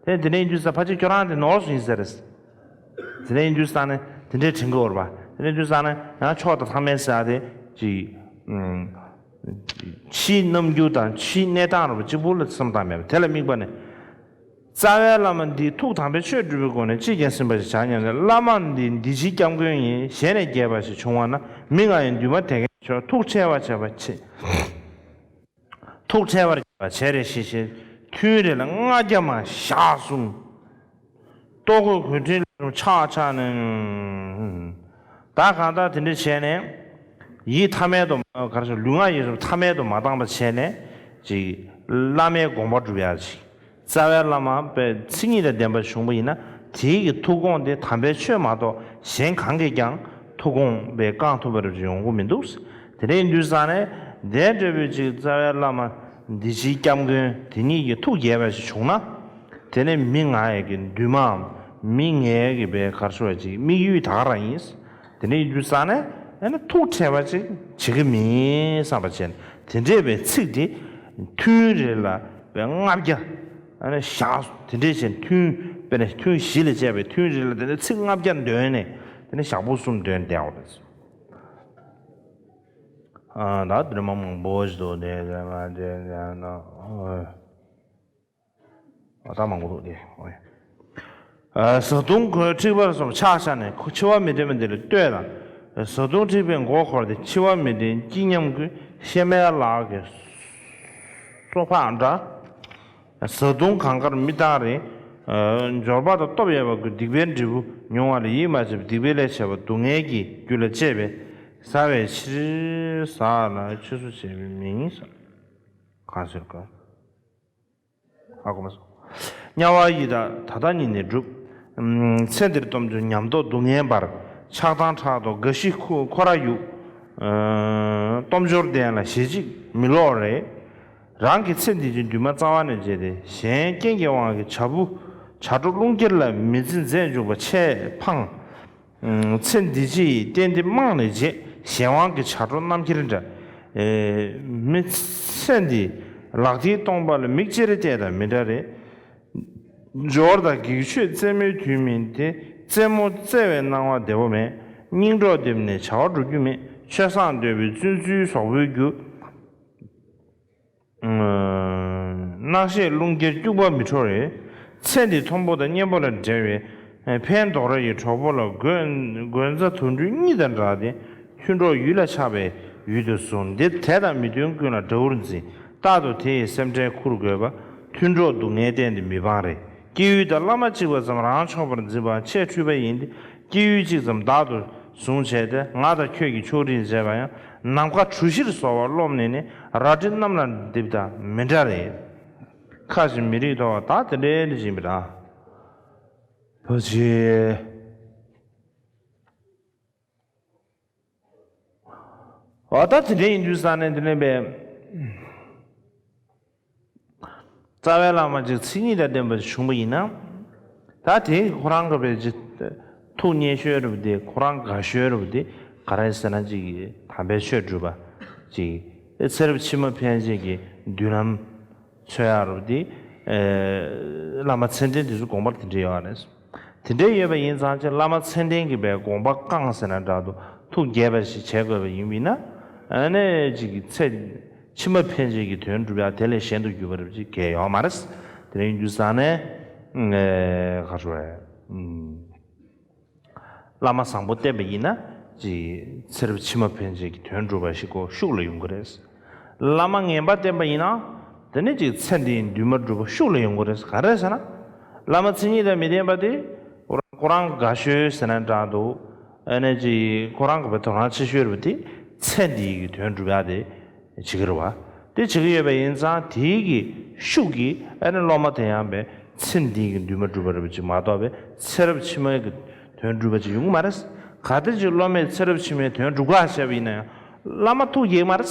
དེ་དེ་འདྲས་ཡིན་དུས་ས་ཕལ་ཆེར་ཁྱོད་རང་དེ་ནོར་སོང་ཡིན་ཟེར། དེ་འདྲས་ཡིན་དུས་ས་ནས་དེ་འདྲས་དྲན་གི་ཡོད་རེད་པ། དེ་འདྲས་དུས་ས་ནས་ཡང་ཕྱོགས་དང་ཐ་མལ་ཟེར་ཡ་དེ་ཅིག་ཨུམ། ཕྱིའི་རྣམ་འགྱུར་དང་ཕྱིའི་གནས་སྟངས་རུ་གཅིག་པུ་ལ་བསམ་བཏང་མེད་པ་དེ་ལ་དམིགས་པ་ནི། རྩ་བའི་བླ་མ་འདིས་ཐུགས་དམ་པའི་ཆོས་སྒྲུབ་པའི་སྒོ་ནས་ཅིས་ཀྱང་ཟིན་པ་ཞིག་བྱ་སྙམ་ནས་བླ་མ་འདི་འདི་ཕྱིའི་སྐྱབས་མགོན་ཡིན་ཞེ་ནས་རྒྱས་པ་ཞིག་བྱུང་བ་ན་མི་ང་ཡི་འདུན་མ་དེ་གས་ཆོག་ཐུགས་ཁྲལ་བར་བྱས་པ་ཆེ། ཐུགས་ཁྲལ་བར་བྱས་པ་བྱས་རེ་ཞིག་ཞེས་ཐུན་རེ་ལ་ལྔ་བརྒྱ་མ་བཞག་གསུངས། ལྟོ་གོས་གོས་ཕྲེང་ལས་ཆག་ཆག་ནས། ད་གང་ལྟར་དེ་འདྲ་བྱས་ནས། ཡིད་ཐ་མལ་དུ་ག་རེ་ཟེར་ལུས་ངག་ཡིད་གསུམ་ཐ་མལ་དུ་མ་བཏང་བ་བྱས་ནས། ཅིག་བླ་མའི་དགོངས་པ་སྒྲུབ་ཡག་ཅིག་རྩ་བའི་བླ་མ་པའི་མཚན་ཉིད་དང་ལྡན་པ་བྱུང་བ་ཡིན་ན། དེའི་གི་ཐུགས་དགོངས་དེ་དམ་པའི་ཆོས་མ་གཏོགས་གཞན་གང་གིས་ཀྱང་ཐུགས་དགོངས་པའི་བསྐང་ཐུབ་པ་རབ་ཅིག་ཡོང་གི་མི་འདུག་དེ་འདྲ་ཡིན་དུས་ཙང་ནས་དེ་འདྲ་བའི་ཅིག་རྩ་བའི་བླ་མ་འདི་ཕྱིའི་སྐྱབས་མགོན་དེ་ཉིད་ཀྱི་ཐུགས་དགྱེས་པ་ཞིག་བྱུང་ན། དེ་ནས་མི་ང་ཡི་གི་འདུན་མའམ་མི་ངའི་གི་བའི་གར་ཤོར་བ་ཅིག་དམིགས་ཡུལ་ད་ག་རང་ཡིན། དེ་ནས་ཡིན་དུས་ཙང་ནས་ཨ་ནི་ཐུགས་ཁྲལ་བ་ཅིག་བྱེད་ཀྱི་མིན་བསམ་པ་བྱས་ནས་དེ་འདྲས་པའི་ཚིག་དེ་ཐུན་རེ་ལ་བའི་ལྔ་བརྒྱ་ཨ་ནི་བཞག་དེ་འདྲས་བྱས་ནས་ཐུན་དཔེར་ན་ཐུན་བཞི་ལ་བཅད་པའི་ཐུན་རེ་ལ་དེ་ནས་ཚིག་ལྔ་བརྒྱ་འདོན་ནས་དེ་ནས་ཞག་པོ་གསུམ་འདོན་བསྡད་པ་རེད། ཨ་ད་དེ་མ་མང་པོ་ཞིག་འདུག་དེ་དེ་ང་དེ་དེ་ན་ཨོ། ཨ་ད་མང་པོ་འདུག་དེ་ཨོ། ཨ་བཟའ་བཏུང་གོས་འཁྲིག་པ་སོགས་ཕྱག་བྱས་ནས་ཁོ་འཆི་བ་མི་འདྲེན་པ་འདི་ལ་ལྟོས་དང་། བཟའ་བཏུང་འཁྲིག་པའི་མགོ་འཁོར་ཏེ་འཆི་བ་མི་འདྲེན་སྐྱིད་ཉམས་ཀུན་གཤེད་མའི་ལག་གི་སོ་ཕག་འདྲ། བཟའ་བཏུང་གང་དགར་མི་གཏང་རིང་། འབྱོར་པ་དང་སྟོབས་ཡོད་པ་ཀུན་སྡིག་པའི་འབྲས་བུ་མྱོང་བ་ལ་ཡིད་མ་ཆེས་པར་སྡིག་པའི་ལས་བྱས་པ་སྡུག་བསྔལ་གྱི་རྒྱུ་ལ་སྤྱད་པས་བཟའ་བའི་ཕྱིར་ཟ་ལ་ཆོས་སུ་བྱེད་པའི་མིང་ཟེར། གང་ཟེར་ག་ཧ་གོ་མ་སོང་། དམྱལ་བ་ཡི་དྭགས་ད་ལྟ་ཉིད་ནས་བསྒྲུབ། ཚེ་འདིར་གཏོང་འབྱོར་ཉམས་རྟོགས་སྡུག་བསྔལ་འབར། ཆགས་སྡང་ཕྲག་དོག་རྒ་ཤི་ཁོ་ཁོ་ར་ཡུག་སྟོབས་འབྱོར་ལྡན་ལ་ཞེ་གཅིག་མི་ལོག་རེ། རང་གི་ཚེ་འདི་ཕྱི་འདུན་མ་རྩ་བ་ནས་བརྗེད་དེ་གཞན་རྐྱེན་གྱི་དབང་གིས་བྱ་སྤུ་བྱ་སྒྲོ་རླུང་རྒྱལ་ལ་མི་འཛིན་རྫས་འཇུག་པ་ཆད་ཕངས། ཚེ་འདི་ཕྱི་ཡི་རྟེན་འདི་རྨང་ནས་བརྗེད། གཞན་དབང་གིས་བྱ་སྒྲོ་རྣམ་འཁྱེར་འདྲ། མི་ཚེ་འདི་ལག་མཐིལ་སྟོང་པ་ལ་མིག་ཅེར་བལྟས་དང་མི་འདྲ་རེད། འབྱོར་དང་གེགས་ཆོད་རྩེད་མོའི་དུས་མིན་ཏེ། རྩེད་མོ་རྩེ་བའི་སྣང་བ་བདེ་བོ་མེད། སྙིང་གྲོགས་འདེམས་ནས་བྱ་བ་སྒྲུབ་རྒྱུ་མེད། ཆོས་བཟང་འདོད་པའི་བཙུན་ཚུལ་ཟོག་པོའི་རྒྱུ། རྣག་ཤེས་རླུང་རྒྱལ་སྐྱུག་པ་མི་ཁྲོ་རེ། ཚེ་འདི་མཐོན་པོ་དང་མཉེན་པོ་ལ་འབྲེལ་བའི་ཕན་འདོགས་ར་ཡི་གྲོགས་པོ་ལ་རྒོད་རྒོད་ཚ་དུད་འགྲོ་གཉིས་དང་འདྲ་སྟེ། མཐུན་གྲོགས་ཡུལ་ལ་ཆགས་པའི་ཡུལ་དུ་བཟུང་། འདི་དེ་དང་མི་མཐུན་ཀུན་ལ་དགྲ་བོར་འཛིན། རྟག་ཏུ་དེ་ཡི་སེམས་ཁྲལ་འཁུར་དགོས་པ། མཐུན་གྲོགས་སྡུག་བསྔལ་བསྟན་ཏེ་མི་སྤང་རེ། སྐྱེ་ཡུལ་དང་བླ་མ་གཅིག་པ་ཙམ་རང་ཆོག་པར་འཛིན་པ་ཆེས་འཁྲུལ་པ་ཡིན་ཏེ། སྐྱེ་ཡུལ་གཅིག་ཙམ་བདག་ཏུ་བཟུང་བྱས་ཏེ་ང་དང་ཁྱོད་ཀྱི་ཕྱོགས་རིས་བྱས་པ་ཡང་ནམ་མཁའ་གྲུ་བཞིར་བཟོ་བ་རློམ་ནས་ནི་རལ་གྲི་གནམ་ལ་འདེབས་དང་མི་འདྲ་རེད། ཁ་ཅིག་མི་རིགས་མཐོ་བ་དག་དེ་འདྲའི་འདི་བཞིན་པ་དང་། ཕ་ཆེ། འོ་ད་དེ་འདྲ་ཡིན་དུས་ས་ནས་དེ་ནས་པས། རྩ་བའི་བླ་མ་ཅིག་མཚན་ཉིད་དང་ལྡན་པ་ཞིག་བྱུང་བ་ཡིན་ན། ད་དེ་ཁོ་རང་གི་བས་ཅིག་ཐུགས་མཉེས་ཤོས་རུ་དེ་ཁོ་རང་དགའ་ཤོས་རུ་དེ་ག་རེ་ཟེར་ན་ཅིག་དམ་པའི་ཆོས་སྒྲུབ་པ་ཅིག་ཚེ་རབས་ཕྱི་མ་ཕན་ཆད་ཀྱི་མདུན་ལམ་འཚོལ་ཡག་རུ་དེ་བླ་མ་མཚན་ལྡན་དེ་ཚོ་དགོངས་པར་དེ་འདྲ་ཡོད་རེད། དེ་འདྲ་ཡོད་པ་ཡིན་ཙང་ཅིག་བླ་མ་མཚན་ལྡན་གྱི་བས་དགོངས་པ་བསྐངས་ཟེར་ན་འདྲ་འདུག་ཐུགས་དགྱེས་པ་ཞིག་བྱེད་དགོས་པ་ཡིན་མིན་ན། ཨ་ནི་ཅིག་ཚེ་ཕྱི་མ་ཕན་ཆད་ཀྱི་དོན་སྒྲུབ་ཡག་དེ་ལས་གཞན་དུ་གྱུར་པ་རེད་ཅིག་གལ་ཡོད་མ་རེད། དེ་རིང་རྒྱུ་བཟང་ནས་ག་རེ་བས། བླ་མ་བཟང་པོ་བསྟེན་པ་ཡིན་ན་ཅིག་ཚེ་རབས་ཕྱི་མ་ཕན་ཆད་ཀྱི་དོན་སྒྲུབ་པ་ཞིག་གོ་ཤུགས་ལ་ཡོང་གི་རེད། བླ་མ་ངན་པ་བསྟེན་པ་ཡིན་ན་དེ་ནི་ཅིག་ཚེ་འདིའི་འདུན་མ་སྒྲུབ་པ་ཤུགས་ལ་ཡོང་གི་རེད། ག་རེ་ཟེར་ན། བླ་མ་མཚན་ཉིད་དང་མི་ལྡན་པ་དེ་ཁོ་རང་དགའ་ཤོས་ཟེར་ན་འདྲ་འདུག་ཨ་ནི་ཅིག་ཁོ་རང་གི་བས་དོ་སྣང་ཆེ་ཤོས་རེད་པ་དེ་ཚེ་འདིའི་གི་དོན་སྒྲུབ་ཡག་དེ། བྱེད་ཀྱི་རེད་བ། དེ་བྱེད་ཀྱི་ཡོད་པ་ཡིན་ཙང་དེའི་གི་ཤུགས་ཀྱིས་ཨ་ནི་སློབ་མ་དེ་ཡང་བས་ཚེ་འདིའི་གི་འདུན་མ་སྒྲུབ་པ་རེད་པ་ཅིག་མ་གཏོགས་པས་ཚེ་རབས་ཕྱི་མའི་གི་དོན་སྒྲུབ་པ་ཅིག་ཡོང་གི་མ་རེད། གལ་ཏེ་ཅིག་སློབ་མས་ཚེ་རབས་ཕྱི་མའི་དོན་སྒྲུབ་ག་བྱས་པ་ཡིན་ན་ཡང་བླ་མ་ཐུགས་དགྱེས་མ་རེད།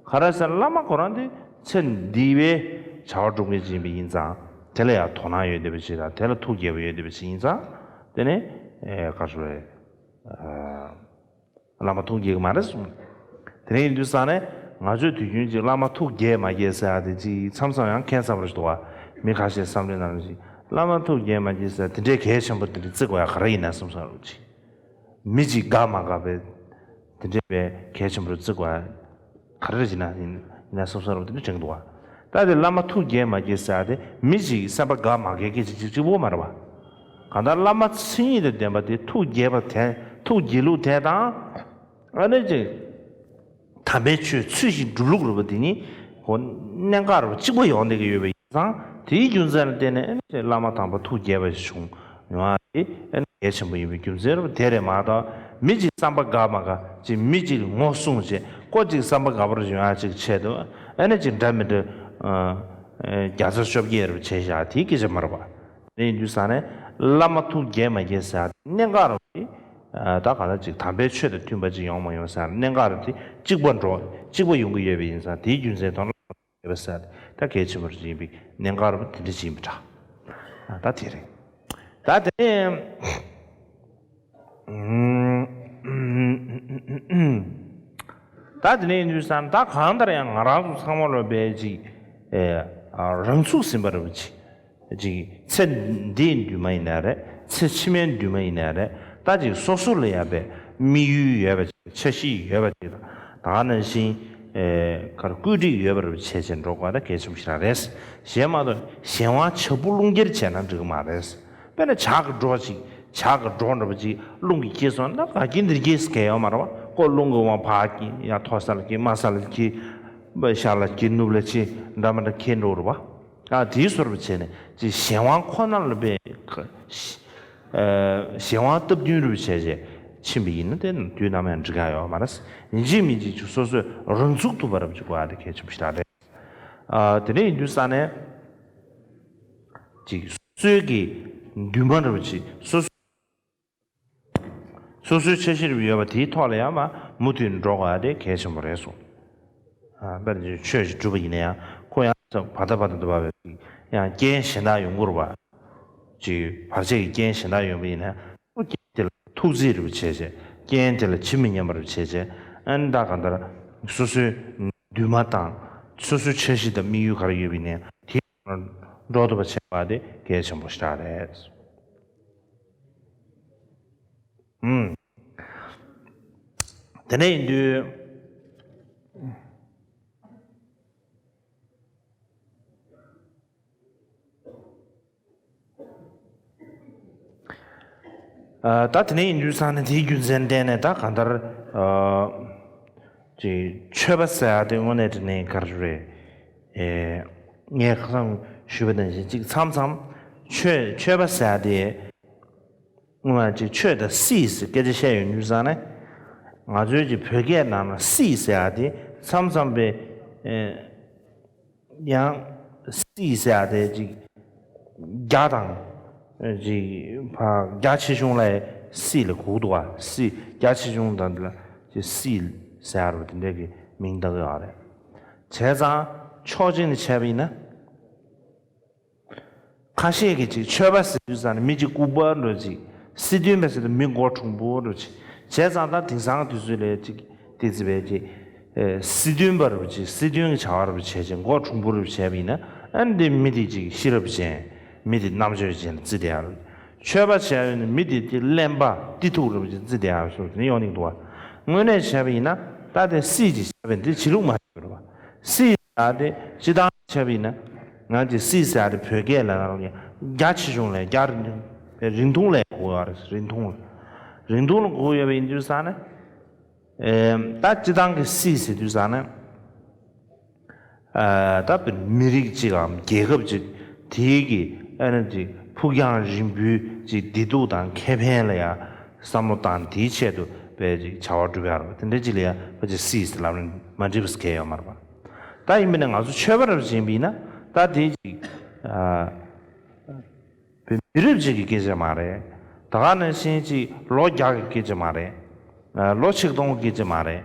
ག་རེ་ཟེར་ན་བླ་མ་ཁོ་རང་དེ་ཚེ་འདི་བའི་བྱ་བ་སྒྲུབ་མཁན་ཅིག་ཡིན་པ་ཡིན་ཙང་དེ་ལ་ཡང་དོ་སྣང་ཡོད་བསྡད་པ་ཅིག་དང་དེ་ལ་ཐུགས་དགྱེས་པ་ཡོད་བསྡད་པ་ཅིག་ཡིན་ཙང་དེ་ནི་ག་རེ་ཟེར་བས། བླ་མ་ཐུགས་དགྱེས་ཀྱི་མ་རེད་གསུངས། དེ་རིང་ཡིན་དུས་ཙང་ནས་ང་ཚོས་དུས་རྒྱུན་གྱི་བླ་མ་ཐུགས་དགྱེས་མ་དགྱེས་ཟེར་ཡག་དེ་ཅིག་མཚམས་མཚམས་ཡང་ཁྱད་མཚར་པོ་ཞིག་འདུག་བ། མི་ཁ་ཤས་བསམ་བློའི་ནང་ལ་ཅིག་བླ་མ་ཐུགས་དགྱེས་མ་དགྱེས་ཟེར་དེ་འདྲའི་གལ་ཆེན་པོ་དེ་འདྲ་བརྩི་དགོས་ཡག་ག་རེ་ཡིན་ན་བསམ་བསམ་རུ་ཅིག་མི་ཅིག་དགའ་མ་དགའ་བའི་དེ་འདྲའི་བའི་གལ་ཆེན་པོ་རུ་བརྩི་དགོས་ཡག་ག་རེ་ཡིན་ན་ཡིན་ན་བསམ་བསམ་རུ་དེ་འདྲ་དྲན་གྱི་འདུག་བ། ད་དེ་བླ་མ་ཐུགས་དགྱེས་མ་དགྱེས་ཟེར་ཡག་དེ་མི་ཅིག་བསམ་པ་དགའ་མ་དགའ་སྐད་ཅིག་ཅིག་གཅིག་པོ་མ་རེད་བ། གང་ལྟར་བླ་མ་མཚན་ཉིད་དང་ལྡན་པ་དེ་ཐུགས་དགྱེས་པ་དེ་ཐུགས་དགྱེས་ལུགས་དེ་དང་། ཨ་ནི་ཅིག་དམ་པའི་ཆོས་ཚུལ་བཞིན་སྒྲུབ་ལུགས་རེད་པ་དེ་གཉིས་ཁོ་གནད་འགག་རེད་པ་གཅིག་པ་ཡོང་བསྡད་ཀྱི་ཡོད་པ་ཡིན་ཙང་དེའི་རྒྱུ་མཚན་ལ་བརྟེན་ནས་ཨ་ནི་ཅིག་བླ་མ་དམ་པ་ཐུགས་དགྱེས་པ་ཞིག་བྱུང་ཡོང་ཡག་དེ་ཨ་ནི་གལ་ཆེན་པོ་ཡིན་པའི་རྒྱུ་མཚན་རེད་པ། དེ་རེད་མ་གཏོགས་མི་གཅིག་བསམ་པ་དགའ་མ་དགའ་ཅིག་མི་གཅིག་ངོ་སྲུང་བྱས་ཁོ་གཅིག་བསམ་པ་དགའ་པོ་རེ་ཡོང་ཡག་ཅིག་ཆེད་དུ་ཨ་ནི་ཅིག་འདྲ་མི་འདྲ་བརྒྱ་ཆ་བཅོ་བརྒྱད་རེ་བྱས་བཞག་དེའི་སྐད་ཆ་མ་རེད་པ། དེ་ཡིན་དུས་ཙང་ནས་བླ་མ་ཐུགས་དགྱེས་མ་དགྱེས་ཟེར་ཡག་གནད་འགག་རེད་པ། ད་གང་ལྟར་ཅིག་དམ་པའི་ཆོས་དང་མཐུན་པ་ཅིག་ཡོང་མ་ཡོང་ཟེར་ཡག་གནད་འགག་རེད་པ། དེ་གཅིག་པ་འགྲོ་གཅིག་པ་ཡོང་གི་ཡོད་པ་ཡིན་ཙང་དེའི་རྒྱུ་མཚན་ཐོག་ལ་ཡོད་པ་ཟེར་ཡག་ད་གལ་ཆེན་པོ་རེད་ཡིན་པའི་གནད་འགག་རེད་པ་དེ་འདྲ་ཅིག་ཡིན་པ་འདྲ། ད་དེ་རེད། ད་དེ་ནས་ད་དེ་ནས་ཡིན་དུས་ཙང་ད་གང་ལྟར་ཡང་ང་རང་ཚོ་ཚང་མ་ལོ་པའི་ཅིག་རང་ཚུགས་ཟིན་པ་རེད་པ་ཅིག་ཅིག་ཚེ་འདིའི་འདུན་མ་ཡིན་ན་རེད། ཚེ་ཕྱི་མའི་འདུན་མ་ཡིན་ན་རེད། ད་ཅིག་སོ་སོ་ལ་ཡ་པའི་དམིགས་ཡུལ་ཡོད་པ་ཅིག་འཆར་གཞི་ཡོད་པ་ཅིག་དང་། ད་ག་ནང་བཞིན་གར་བཀོད་སྒྲིག་ཡོད་པ་རེད་པ་བྱས་བྱས་འགྲོ་དགོས་པ་ད་གལ་ཆེན་པོ་ཞིག་རང་རེད། གཞན་མ་གཏོགས་གཞན་དབང་ཆ་བུ་རླུང་འཁྱེར་བྱས་ན་འགྲིག་གི་མ་རེད། དཔེར་ན་བྱག་གི་སྒྲོ་ཅིག་བྱག་གི་སྒྲོ་འདྲ་པོ་ཅིག་རླུང་གིས་འཁྱེར་སོང་ན་ག་གི་འདིར་འཁྱེར་ཟེར་མཁན་ཡོད་མ་རེད་པ། ཁོ་རླུང་གི་དབང་ཕར་འཁྱེར་ཡ་མཐོ་ས་ལ་འཁྱེར། དམའ་ས་ལ་འཁྱེར། ཤར་ལ་འཁྱེར། ནུབ་ལ་འཁྱེར། འདྲ་མི་འདྲ་འཁྱེར་འགྲོ་རེད་པ། ཨ་དེའི་བཟོ་འདྲ་པོ་བྱས་ནས་ཅིག་གཞན་དབང་ཁོ་ན་ལ་པའི་གཞན་དབང་སྟབས་བསྟུན་འདྲ་པོ་བྱས་བྱས་ཕྱིན་པ་ཡིན་ན་དེ་དུས་ནམ་ཡང་འགྲིག་ག་ཡོད་མ་རེད། ཡིན་གཅིག་མིན་གཅིག་ཅིག་སོ་སོས་རང་ཚུགས་ཐུབ་པ་རབ་ཅིག་དགོས་ཡ་དེ་གལ་ཆེན་པོ་ཞིག་རེད། ཨ་དེ་འདྲ་ཡིན་དུས་ཙང་ནས་ཅིག་སོ་སོའི་གི་འདུན་མ་འདྲ་པོ་ཅིག་སོ་སོ་སོ་སོའི་འཆར་གཞི་རུ་ཡོད་པ་དེའི་ཐོག་ལ་ཡང་མ་མུ་མཐུད་འགྲོ་དགོས་ཡ་དེ་གལ་ཆེན་པོ་རེད་གསུངས། ཨ་དཔེར་ན་ཆོས་ཤིག་སྒྲུབ་པ་ཡིན་ན་ཡང་ཁོ་ཡང་བར་དུ་བར་དུ་འདུ་བ་བས་ཡང་རྐྱེན་གཞན་དག་ཡོང་གི་རེད་པ། ཅིག་བར་ཆད་ཀྱི་རྐྱེན་གཞན་དག་ཡོང་པ་ཡིན་ན་ཁོ་རྐྱེན་དེ་ལ་ཐུགས་རྗེ་རུ་བྱས་བྱས། རྐྱེན་དེ་ལ་ཇི་མི་སྙམ་པར་བྱས་བྱས། ཨ་ནི་ད་གང་ལྟར་སོ་སོའི་འདུན་མ་དང་སོ་སོའི་འཆར་གཞི་དང་དམིགས་ཡུལ་ག་རེ་ཡོད་པ་ཡིན་ན་དེ་འགྲོ་ཐུབ་པ་བྱེད་པ་དེ་གལ་ཆེན་པོ་ཞིག་རེད། ཨུམ། དེ་འདྲ་ཡིན་དུས། ཨ་ད་དེ་འདྲ་ཡིན་དུས་ཙང་ནས་དེའི་རྒྱུ་མཚན་བརྟེན་ནས་ད་གང་ལྟར་ཨ་ཅིག་ཆོས་པ་ཟེར་ཡ་དེ་དངོས་གནས་དྲང་གནས་ག་རེ་རེད། ཨེ་ངས་ཁ་སང་ཞུས་པ་ནང་བཞིན་ཅིག་མཚམས་མཚམས་ཆོས་ཆོས་པ་ཟེར་ཡ་དེ་སྔོན་མ་ཅིག་ཆོས་དང་སྲིད་ཟེར་སྐད་ཆ་བཤད་ཡོང་དུས་ཙང་ནས་ང་ཚོའི་ཅིག་བོད་སྐད་ནང་ན་སྲིད་ཟེར་ཡ་དེ་མཚམས་མཚམས་པའི་ཨེ། ཡང་སྲིད་ཟེར་ཡ་དེ་ཅིག་རྒྱ་དང་ཅིག་ཕ་རྒྱ་ཆེ་ཆུང་ལ་སྲིད་ལ་གོ་གི་འདུག་པ། སྲིད་རྒྱ་ཆེ་ཆུང་དང་འདི་ལ་ཅིག་སྲིད་ཟེར་ཡ་རུ་དེ་འདྲ་གི་མིང་བཏགས་ཡོད་རེད། བྱས་ཙང་ཕྱོགས་གཅིག་ནས་བྱས་པ་ཡིན་ན། ཁ་ཤས་ཀྱིས་ཅིག་ཆོས་པ་ཟེར་དུས་ཙང་ནས་མི་གཅིག་ལྐུགས་པ་འདྲ་ཅིག་སྲིད་དོན་པ་ཟེར་དུས་མི་མགོ་གྲུང་པོ་འདྲ་ཅིག་བྱས་ཙང་ད་དེང་སང་དུས་ཚོད་ལ་ཅིག་དེ་ཚེ་བས་ཅིག་ཨེ་སྲིད་དོན་པ་རུ་ཅིག་སྲིད་དོན་གྱི་བྱ་བ་རུ་བྱས་ཅིག་མགོ་གྲུང་པོ་རུ་བྱས་པ་ཡིན་ན་ཨ་ནི་དེ་མི་དེ་ཅིག་ཤེས་རབ་ཅན། མི་དེ་རྣམ་དཔྱོད་ཅན་བརྩི་བསྡད་ཡ་རུ། ཆོས་པ་བྱས་ཡོད་ནི་མི་དེ་དེ་གླེན་པ་བདེ་སྡུག་རུ་ཅིག་བརྩི་བསྡད་ཡ་རུ་སོགས་དེ་ནི་ཡོང་ནི་འདུག་པ། དངོས་གནས་བྱས་པ་ཡིན་ན་ད་དེ་སྲིད་ཅིག་བྱས་པ་འདི་བྱེད་ལུགས་མ་བྱེད་པ་རེད་པ། སྲིད་ཟེར་དེ་སྤྱི་བཏང་བྱས་པ་ཡིན་ན། ང་ཚོས་སྲིད་ཟེར་དེ་བོད་སྐད་ལ་ཡང་རྒྱ་ཆེ་ཆུང་ལ་རྒྱ་རིང་ཐུང་ལ་གོ་ཡོད་རེད། རིང་ཐུང་ལ། རིང་ཐུང་ལ་གོ་ཡོད་པ་ཡིན་དུས་ཙང་ནས། ཨེ་ད་སྤྱི་བཏང་གི་སྲིད་ཟེར་དུས་ཙང་ནས། ཨ་ད་བོད་མི་རིགས་གཅིག་གམ་རྒྱལ་ཁབ་གཅིག་དེའི་གི་ཨ་ནི་ཅིག་ཕུགས་རྒྱང་རིང་པོའི་ཅིག་བདེ་སྡུག་དང་ཁེ་ཕན་ལ་ཡང་བསམ་བློ་བཏང་དེའི་ཆེད་དུ་བས་ཅིག་བྱ་བ་སྒྲུབ་ཡ་རེད་པ། དེ་འདྲ་ཅིག་ལ་ཡང་ཕལ་ཆེར་སྲིད་ཟེར་ལབ་ན་མ་འགྲིག་པ་ཟེར་མཁན་ཡོད་མ་རེད་པ། ད་ཡིན་པས་ན་ང་ཚོ་ཆོས་པ་རབ་ཅན་པ་ཡིན་ན་ད་དེ་ཅིག་ཨ་བོད་མི་རབས་ཅིག་གི་སྐད་ཆ་མ་རེད། ད་ག་ནང་བཞིན་ཅིག་ལོ་བརྒྱ་གི་སྐད་ཆ་མ་རེད། ཨ་ལོ་ཆིག་སྟོང་གི་སྐད་ཆ་མ་རེད།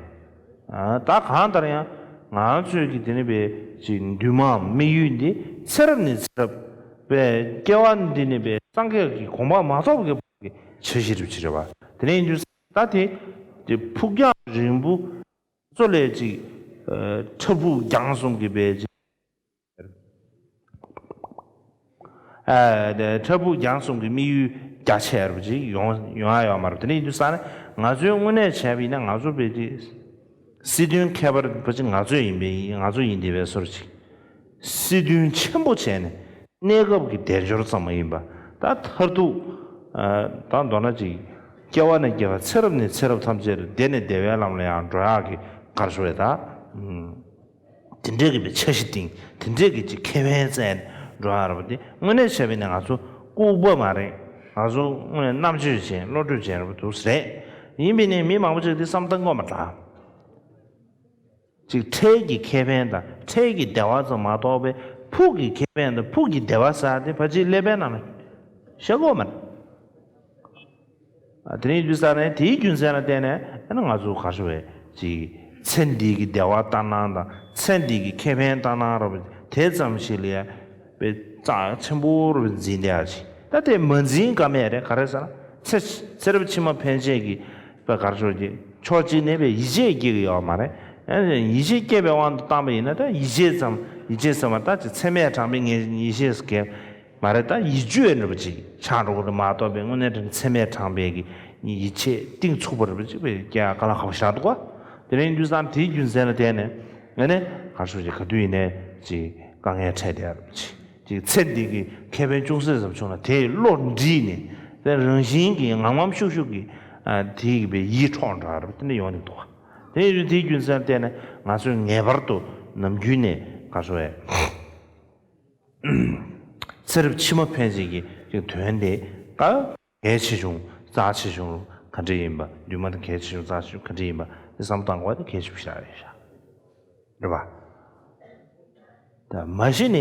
ཨ་ད་གང་ལྟར་ཡང་ང་ཚོའི་གི་དེ་ནི་བས་ཅིག་འདུན་མའམ་དམིགས་ཡུལ་འདི་ཚེ་རབས་ནས་ཚེ་རབས་བས་སྐྱེ་བ་འདི་ནི་བས་སངས་རྒྱས་ཀྱི་གོ་འཕང་མ་ཐོབ་ཀྱི་བར་གྱི་འཆར་གཞི་རུ་ཅིག་རེད་པ། དེ་ནས་ཡིན་དུས་ད་དེ་དེ་ཕུགས་རྒྱང་རིང་པོ། ཚོ་ལས་ཅིག་ཨ་ཕྲ་ཕུགས་རྒྱང་གསུམ་གྱི་བས་ཅིག་ཨ་ཕྲ་ཕུགས་རྒྱང་གསུམ་གྱི་དམིགས་ཡུལ་རྒྱ་ཆེ་རུ་ཅིག་ཡོང་ཡོང་ཡ་ཡོད་མ་རེད། དེ་འདྲ་ཡིན་དུས་ཙང་ནས་ང་ཚོའི་དངོས་གནས་བྱས་པ་ཡིན་ན་ང་ཚོ་བས་ཅིག་སྲིད་དོན་ཁྱད་པར་བ་ཅིག་ང་ཚོ་ཡིན་པས་ཡིན། ང་ཚོ་ཡིན་བསྡད་པའི་བཟོ་འདྲ་ཅིག་སྲིད་དོན་ཆེན་པོ་བྱས་ནས། གནས་སྐབས་ཀྱི་དལ་འབྱོར་ཙམ་མ་ཡིན་པ། ད་མཐར་ཐུག་ཨ་ད་མདོར་ན་ཅིག་སྐྱེ་བ་ནས་སྐྱེ་བ་ཚེ་རབས་ནས་ཚེ་རབས་ཐམས་ཅད་དུ་བདེ་ནས་བདེ་བའི་ལམ་ལ་ཡང་འགྲོ་ཡག་གི་ག་རེ་ཞུ་དགོས་རེད་ད། ཨུམ། དེ་འདྲས་ཀྱི་བའི་འཆར་གཞི་བཏིང་། དེ་འདྲས་ཀྱི་ཅིག་ཁེ་ཕན་བཙལ་ནས་འགྲོ་ཡག་རེད་པ། དེ་དངོས་གནས་བྱས་པ་ཡིན་ན་ང་ཚོ་ལྐུགས་པ་མ་རེད། ང་ཚོ་དངོས་གནས་རྣམ་དཔྱོད་ཅན་བློ་གྲོས་ཅན་རེད་པ་འདུག་ཟེར། ཡིན་པས་ནི་མི་མང་པོ་ཅིག་དེ་བསམ་བཏང་གི་ཡོད་མ་རེད་ད། ཅིག་ཁྲལ་གྱི་ཁེ་ཕན་དང་ཁྲལ་གྱི་བདེ་བ་ཙམ་མ་གཏོགས་པའི་ཕུགས་ཀྱི་ཁེ་ཕན་དང་ཕུགས་ཀྱི་བདེ་བ་ཟེར་དེ་ཕལ་ཆེར་ཀླད་པའི་ནང་ལ་བཞག་གི་ཡོད་མ་རེད། ཨ་དེ་རིང་དུས་ས་ནས་དེའི་རྒྱུ་མཚན་ལ་བརྟེན་ནས་ཨ་ནི་ང་ཚོ་ག་རེ་ཞུ་དགོས་རེད། ཅིག་ཚེ་འདི་གི་བདེ་བ་ལྟར་སྣང་དང་ཚེ་འདི་གི་ཁེ་ཕན་ལྟར་སྣང་རེད་པ། དེ་ཙམ་ཞིག་ལ་ཡ་ པའི་རྩ་ཆེན་པོ་རུ་འཛིན་བསྡད་ཡ་ཅིག་ད་དེ་མ་འཛིན་ཀ་མེད་རེད། ག་རེ་ཟེར་ན་ཚེ་ཚེ་རབས་ཕྱི་མ་ཕན་ཆད་ཀྱི་པ་གར་ཤོར་གྱི་ཕྱོགས་གཅིག་ནས་པའི་ཡིད་ཆེས་སྐྱེ་གི་ཡོད་མ་རེད། ཡང་ཡིད་ཆེས་སྐྱེ་བའི་དབང་དུ་བཏང་པ་ཡིན་ན་ད་ཡིད་ཆེས་ཙམ་ཡིད་ཆེས་ཙམ་མ་ད་ཅི་ཚད་མས་དྲངས་པའི་ངས་ཡིད་ཆེས་སྐྱེ་མ་རེད། ད་ཡིད་དཔྱོད་འདྲ་པོ་ཅིག་ཆགས་འགྲོ་གི་རེད་མ་གཏོགས་པའི་དངོས་གནས་དྲང་ཚད་མས་དྲངས་པའི་གི་ཡིད་ཆེས་གཏིང་ཚུགས་པ་རེད་པ་ཅིག་པའི་སྐྱེ་ཡ་དཀའ་ལས་ཁག་པོ་ཞིག་འདུག་ག་དེ་རིང་དུས་སང་དེའི་རྒྱུ་མཚན་ལ་བརྟེན་ནས་ངས་ནི་གར་ཤོར་གྱི་ག་དུས་ཡིན་ནའི་ཅིག་དཀའ་ངལ་འཕྲད་བསྡད་ཡ་རེད་པ་ཅིག་ཅིག་ཚེ་འདི་གི་ཁེ་ཕན་ཅུང་ཟད་ཙམ་བྱུང་ན་དེའི་བློ་འདྲིས་ནས་དེ་རང་བཞིན་གྱིས་ངམ་ངམ་ཤུགས་ཤུགས་ཀྱིས་ཨ་དེའི་གི་པའི་ཡིད་འཕྲོག་འགྲོ་བ་རེད་པ། དེ་འདྲ་ཡོང་གི་འདུག་ག་དེ་ཡོད་དུས་དེའི་རྒྱུ་མཚན་བརྟེན་ནས་ང་ཚོས་ངེས་པར་དུ་ནམ་རྒྱུན་ནས་ག་སོ་བས་ཚེ་རབས་ཕྱི་མ་ཕན་ཆད་ཀྱི་ཅིག་དོན་དེ་ད་གལ་ཆེ་ཆུང་རྩ་ཆེ་ཆུང་ག་འདྲ་ཡིན་པ། འདུས་མ་བྱས་གལ་ཆེ་ཆུང་རྩ་ཆེ་ཆུང་ག་འདྲ་ཡིན་པ་དེ་བསམ་བློ་བཏང་དགོས་པ་དེ་གལ་ཆེ་པོ་ཞིག་རེད་ཤག་རེད་པ། ད་མ་གཞི་ནས་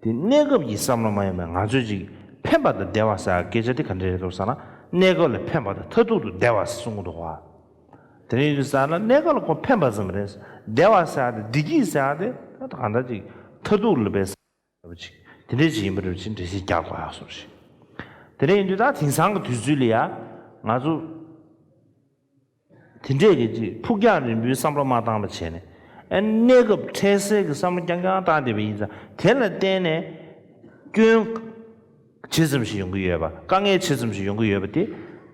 དེ་གནས་སྐབས་ཀྱི་བསམ་བློ་མ་ཡིན་པར་ང་ཚོས་ཅིག་ཕན་པ་དང་བདེ་བ་ཟེར་སྐད་ཆ་དེ་ག་འདྲ་རེད་འདུག་ཟེར་ན། གནས་སྐབས་ལ་ཕན་པ་དང་མཐར་ཐུག་ཏུ་བདེ་བ་ཟེར་གསུང་གི་འདུག་བ། དེ་རིང་དུས་ཙང་ལ་གནས་སྐབས་ལ་ཁོ་ཕན་པ་ཙམ་རེད། བདེ་བ་ཟེར་ཡ་དེ་བདེ་སྐྱིད་ཟེར་ཡ་དེ་ད་གང་ལྟར་ཅིག་མཐར་ཐུག་ལ་བས་ཟེར་བ་ཅིག་དེ་འདྲས་ཅིག་ཡིན་པ་རེད་ཅིག་འགྲེལ་བཤད་རྒྱག་དགོས་ཡག་བཟོ་རེད། དེ་རིང་ཡིན་དུས་ད་དེང་སང་གི་དུས་ཚོད་ལ་ཡ་ང་ཚོ་དེ་འདྲས་ཀྱི་ཅིག་ཕུགས་རྒྱང་རིང་པོའི་བསམ་བློ་མ་བཏང་པ་བྱས་ནས་ཨ་གནས་སྐབས་འཕྲལ་སེལ་གྱི་བསམ་བློ་རྐྱང་རྐྱང་བཏང་བསྡད་པ་ཡིན་ཙང་དེ་ལ་བརྟེན་ནས་སྐྱོན་ཇི་ཙམ་ཞིག་ཡོང་གི་ཡོད་པ། དཀའ་ངལ་ཇི་ཙམ་ཞིག་ཡོང་གི་ཡོད་པ་དེ་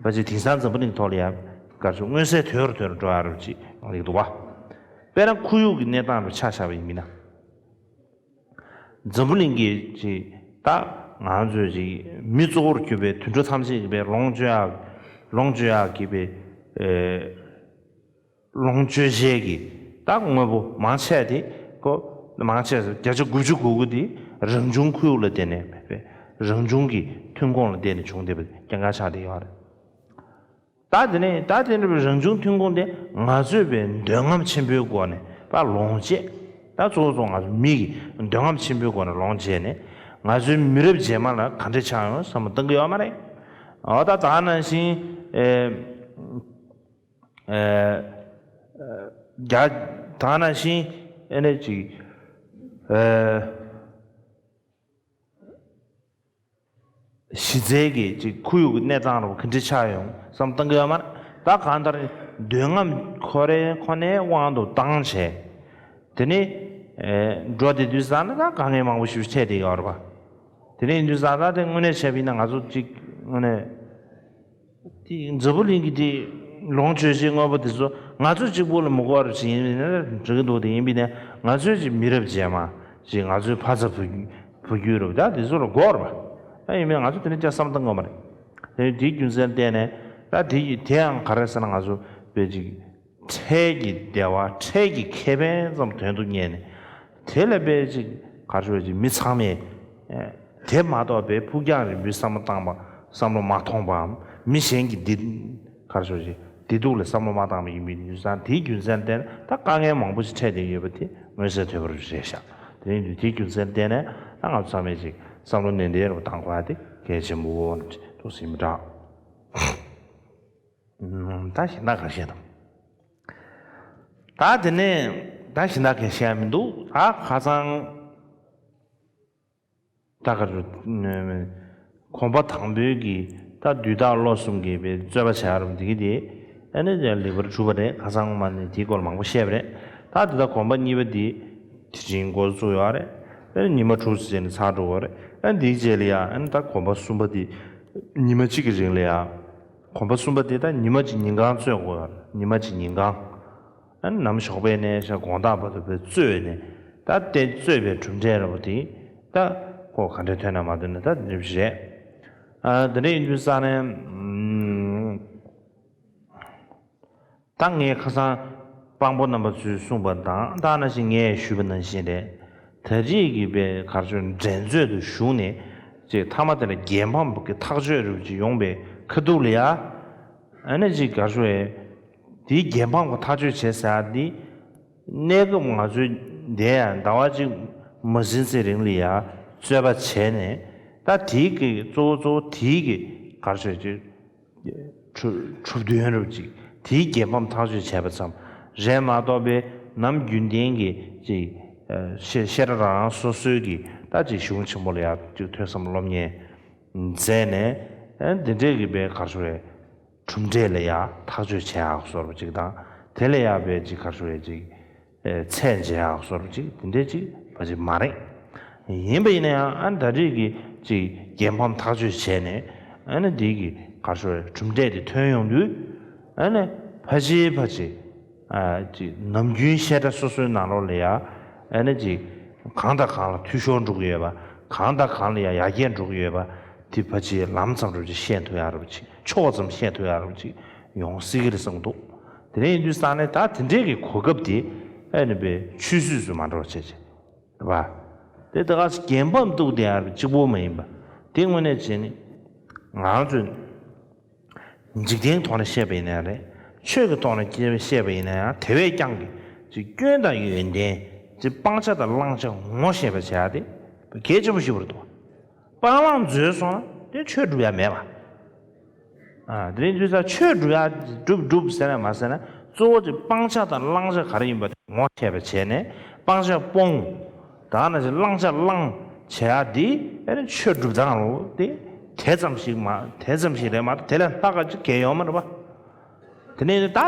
ཕལ་ཆེར་དེང་སང་འཛམ་བུ་གླིང་ཐོག་ལ་ཡང་གར་ཆུ་མངོན་གསལ་དོད་རུ་དོད་རུ་འགྲོ་ཡ་རུ་ཅིག་ཡོང་གི་འདུག་བ། དཔེར་ན་ཁོར་ཡུག་གི་གནས་སྟངས་རུ་ཆ་བཞག་པ་ཡིན་མིན་ན། འཛམ་བུ་གླིང་གི་ཅིག་ད་ང་ཚོས་ཅིག་མི་གཙོ་བོར་གྱུར་པའི་དུད་འགྲོ་ཐམས་ཅད་ཀྱི་པའི་ལོངས་སྤྱོད་ཡག་ལོངས་སྤྱོད་ཡག་གི་པའི་ཨེ། ལོངས་སྤྱོད་བྱེད་ཀྱི་ད་དངོས་པོ་མང་ཆེ་དེ་ཀོ་མང་ཆེ་བརྒྱ་ཆ་དགུ་བཅུ་གོ་དགུ་དེ་རང་བྱུང་ཁོར་ཡུག་ལ་བརྟེན་ནས་མེད་པའི་རང་བྱུང་གི་ཐོན་ཁུངས་ལ་བརྟེན་ནས་བྱུང་བསྡད་པ་རྐྱང་རྐྱང་ཆགས་བསྡད་ཡོད་རེད། ད་དེ་ནས་ད་དེ་འདྲ་བའི་རང་བྱུང་ཐོན་ཁུངས་དེ་ང་ཚོས་པའི་འདོད་རྔམ་ཆེན་པོའི་སྒོ་ནས་ད་ལོངས་སྤྱད། ད་གཙོ་བོ་གཙོ་བོ་ང་ཚོ་མི་གི་འདོད་རྔམ་ཆེན་པོའི་སྒོ་ནས་ལོངས་སྤྱད་ནས་ང་ཚོའི་མི་རབས་རྗེས་མ་ལ་ག་འདྲ་ཆགས་ཡོང་བསམ་བློ་གཏང་གི་ཡོད་མ་རེད། འོ་ད་ད་ནང་བཞིན་ཨེ། ཨེ། རྒྱ་ད་ནང་བཞིན་ཨེ་ནས་ཅིག་ཨེ། གཞི་རྩའི་གི་ཅིག་ཁོར་ཡུག་གི་གནས་སྟངས་རུ་ག་འདྲ་ཆགས་ཡོང་བསམ་བཏང་གི་ཡོད་མ་རེད། ད་གང་ལྟར་འདོད་རྔམ་ཁོ་རའི་ཁོ་ནའི་དབང་དུ་བཏང་བྱས། དེ་ནི་ཨེ་འགྲོ་བསྡད་དུས་ཙང་ན་ད་དཀའ་ངལ་མང་པོ་ཞིག་འཕྲད་བསྡད་ཡོད་རེད་པ། དེ་ནས་ཡིན་དུས་ཙང་ད་དེ་དངོས་གནས་བྱས་པ་ཡིན་ན་ང་ཚོ་ཅིག་དངོས་གནས། དེ་འཛམ་བུ་གླིང་གི་དེ་ལོངས་སྤྱོད་བྱེད་དངོས་པོ་དེ་ཚོ་ང་ཚོ་གཅིག་པུ་ལ་མི་དགོས་པ་ཞིག་ཡིན་ན་འགྲིག་གི་འདུག་དེ་ཡིན་པས་ན་ང་ཚོའི་ཅིག་མི་རབས་རྗེས་མ་ཅིག་ང་ཚོའི་ཕ་ཚ་བུ་བུ་རྒྱུད་རབས་ད་དེ་ཚོ་ལ་དགོས་རེད་པ། ད་ཡིན་པས་ང་ཚོ་དེ་འདྲ་ཅིག་བསམ་བཏང་དགོས་མ་རེད། དེ་དེའི་རྒྱུ་མཚན་བརྟེན་ནས་ད་དེ་ཡི་དེ་ཡང་ག་རེ་ཟེར་ན་ང་ཚོ་དཔེ་ཅིག་འཕྲལ་གྱི་བདེ་བ་འཕྲལ་གྱི་ཁེ་ཕན་ཙམ་དོན་དུ་གཉེར་ནས། དེ་ལ་དཔེ་ཅིག་ག་རེ་ཞུ་ཅིག་མི་ཚང་མས་ཨེ། དེ་མ་གཏོགས་པའི་ཕུགས་རྒྱང་རིང་པོའི་བསམ་བློ་བཏང་པ་བསམ་བློ་མ་ཐོངས་པའམ་མི་གཞན་གྱི་བདེ་ག་རེ་ཞུ་ཅིག་བདེ་སྡུག་ལ་བསམ་བློ་མ་བཏང་པ་ཡིན་པའི་ནུས་སྟངས་དེའི་རྒྱུ་མཚན་བརྟེན་ད་དཀའ་ངལ་མང་པོ་ཞིག་འཕྲད་བསྡད་ཡོད་པ་དེ་མངོན་གསལ་དོད་པོ་རེད་ཤག་དེ་ཡིན་དུས་དེའི་རྒྱུ་མཚན་བརྟེན་ནས་ད་ང་ཚོ་ཚང་མས་ཅིག་བསམ་བློ་ནན་ཏན་རུ་བཏང་དགོས་པ་དེ་གལ་ཆེན་པོ་འདུག་སེམས་དྲག་ད་གཞན་དག་ག་བཤད་དང་། ད་དེ་ནས་ད་གཞན་དག་ག་བཤད་ཡ་མི་འདུག་ད་ཁ་སང་ད་ག་རུ་གོམ་པ་དང་པོའི་གི་ད་དུས་རྟག་བློ་གསུམ་གྱི་པའི་རྩོད་པ་བྱ་རུ་འདི་གི་དེ་ཨ་ནི་ལེགས་པར་གྲུབ་པ་རེད། ཁ་སང་མ་ནི་དེའི་སྐོར་མང་པོ་བཤད་པ་རེད། ད་དེ་ད་གོམ་པ་གཉིས་པ་འདི་དེ་རིང་འགོ་བཙུགས་ཡོད་རེད། ཨ་ནི་ཉི་མ་དྲུག་ཙམ་ནས་ཚར་འགྲོ་གི་རེད། ཨ་ནི་དེའི་རྗེས་ལ་ཡ་ཨ་ནི་ད་གོམ་པ་གསུམ་པ་འདི་ཉི་མ་གཅིག་གི་རིང་ལ་ཡ། གོམ་པ་གསུམ་པ་དེ་ད་ཉི་མ་གཅིག་ཉིན་གང་རྩོད་དགོས་ཡོད་རེད། ཉི་མ་གཅིག་ཉིན་གང་། ཨ་ནི་ནམ་ཞོགས་པའི་ནས་ཤ་དགོང་དག་བར་དུ་བས་རྩོད་ནས་ད་དེ་རྩོད་པའི་གྲུབ་འབྲས་ར་བ་དེ་ད་ཁོ་ག་འདྲས་ཐོན་ན་མ་ཐོན་ན་ད་དེ་འདྲ་བཞིན་རེད། ཨ་དེ་འདྲ་ཡིན་དུས་ཙང་ནས་ད་ངས་ཁ་སང་དཔང་པོ་རྣམ་པ་ཚོས་གསུངས་པ་དང་ད་ནང་བཞིན་ངས་ཞུས་པ་ནང་བཞིན་རེད། ད་རེས་ཀྱི་པའི་གར་ཆོས་འགྲན་རྩོད་དུ་ཞུགས་ནས་ཅིག་མཐའ་མ་དེ་ལ་རྒྱལ་ཕམ་གྱི་ཐག་གཅོད་རུ་ཅིག་ཡོང་པའི་ཁ་ཐུག་ལ་ཡ། ཨ་ནི་ཅིག་གར་ཆོས་དེའི་རྒྱལ་ཕམ་གྱི་ཐག་གཅོད་བྱེད་ཟེར་ཡ་འདི་གནས་སྐབས་ང་ཚོའི་འདས་ཡ་ཟླ་བ་གཅིག་མ་ཟིན་ཚེ་རིང་ལ་ཡ་རྩོད་པ་བྱས་ནས་ད་དེའི་གི་གཙོ་བོ་གཙོ་བོ་དེའི་གི་གར་ཆོས་ཅིག་གྲུབ་གྲུབ་དོན་རུ་ཅིག་དེའི་རྒྱལ་ཕམ་ཐག་གཅོད་བྱས་པ་ཙམ་རེད་མ་གཏོགས་པའི་ནམ་རྒྱུན་ལྡན་གྱི་ཅིག་ཤེས་ཤེས་ར་རང་རང་སོ་སོའི་གི་ ད་ཅིག་གཞུང་ཆེན་པོ་ལ་ཡ་ཅིག་ཐོས་བསམ་སློབ་གཉེར་མཛད་ནས། ཨ་འདི་འདྲས་ཀྱི་པའི་ག་རེ་ཞུ་རེད། གྲུབ་འབྲས་ལ་ཡ་ཐག་གཅོད་བྱེད་ཡག་བཟོ་འདྲ་ཅིག་དང་། དེ་ལ་ཡ་པའི་ཅིག་ག་རེ་ཞུ་རེད། ཅིག་ཨེ་ཚད་འཇལ་ཡག་བཟོ་འདྲ་ཅིག་དེ་འདྲས་ཅིག་ཕལ་ཆེར་མ་རེད། ཡིན་པ་ཡིན་ན་ཡང་ཨ་ད་རེས་ཀྱི་ཅིག་རྒྱལ་ཕམ་ཐག་གཅོད་བྱས་ནས། ཨ་ནི་འདི་གི་ག་རེ་ཞུ་རེད། གྲུབ་འབྲས་དེ་ཐོན་ཡོང་དུས། ཨ་ནི་ཕལ་ཆེར་ཕལ་ཆེར། ཨ་ཅིག་ནམ་རྒྱུན་བཤད་གྲྭ་སོ་སོའི་ནང་ལོགས་ལ་ཡ། ཨ་ནི་ཅིག་གང་དང་གང་ལ་འཐུས་ཤོར་འགྲོ་གི་ཡོད་པ། གང་དང་གང་ལ་ཡ་ཡར་རྒྱས་འགྲོ་གི་ཡོད་པ། དེ་ཕལ་ཆེར་ལམ་ཙམ་རེ་ཅིག་བཤད་ཐུབ་ཡག་རེ་ཅིག་ཕྱོགས་ཙམ་བཤད་ཐུབ་ཡག་རེ་ཅིག་ཡོང་སྲིད་ཀྱི་རེད་བསམ་གྱི་འདུག་དེ་འདྲ་ཡིན་དུས་ཙང་ནས་ད་དེ་འདྲའི་གི་གོ་སྐབས་དེ་ཨ་ནི་པའི་ཆུད་ཟོས་སུ་མ་འགྲོ་བ་བྱས་བྱས། རེད་པ། དེ་ད་ག་རྒྱལ་ཕམ་གཏུགས་བསྡད་ཡག་གཅིག་པོ་མ་ཡིན་པ། དེ་དངོས་གནས་བྱས་ནས་ང་ཚོས་འཇིག་རྟེན་ཐོག་ནས་བཤད་པ་ཡིན་ན་ཡང་རེད། ཆོས་ཀྱི་ཐོག་ནས་བཤད་པ་ཡིན་ན་ཡང་། དེ་བས་ཀྱང་གི་ཅིག་སྐྱོན་དང་ཡོན་ཏན། ཅིག་སྤང་བྱ་དང་བླང་བྱ་ངོ་ཤེས་པ་བྱ་ཡག་དེ་གལ་ཆེན་པོ་ཞིག་རེད་འདུག་སྤང་བླང་འཛོལ་སོང་ན་དེ་ཆོས་སྒྲུབ་ཡག་མེད་པ། ཨ་དེ་རིང་དུས་ས་ཆོས་སྒྲུབ་ཡག་སྒྲུབ་སྒྲུབ་ཟེར་ན་མ་ཟེར་ན། གཙོ་བོ་ཅིག་སྤང་བྱ་དང་བླང་བྱ་ག་རེ་ཡིན་པ་དེ་ངོ་ཤེས་པ་བྱས་ནས། སྤང་བྱ་སྤོང་། ད་ནང་བཞིན་བླང་བྱ་བླང་བྱེད་ཡག་འདི་ཨ་ནི་ཆོས་སྒྲུབ་སྟངས་རེད། དེ་དེ་ཙམ་ཞིག་མ་དེ་ཙམ་ཞིག་རེད་མ་གཏོགས་དེ་ལས་ལྷག་ག་ཅིག་གང་ཡང་ཡོད་མ་རེད་པ། དེ་ནས་ད་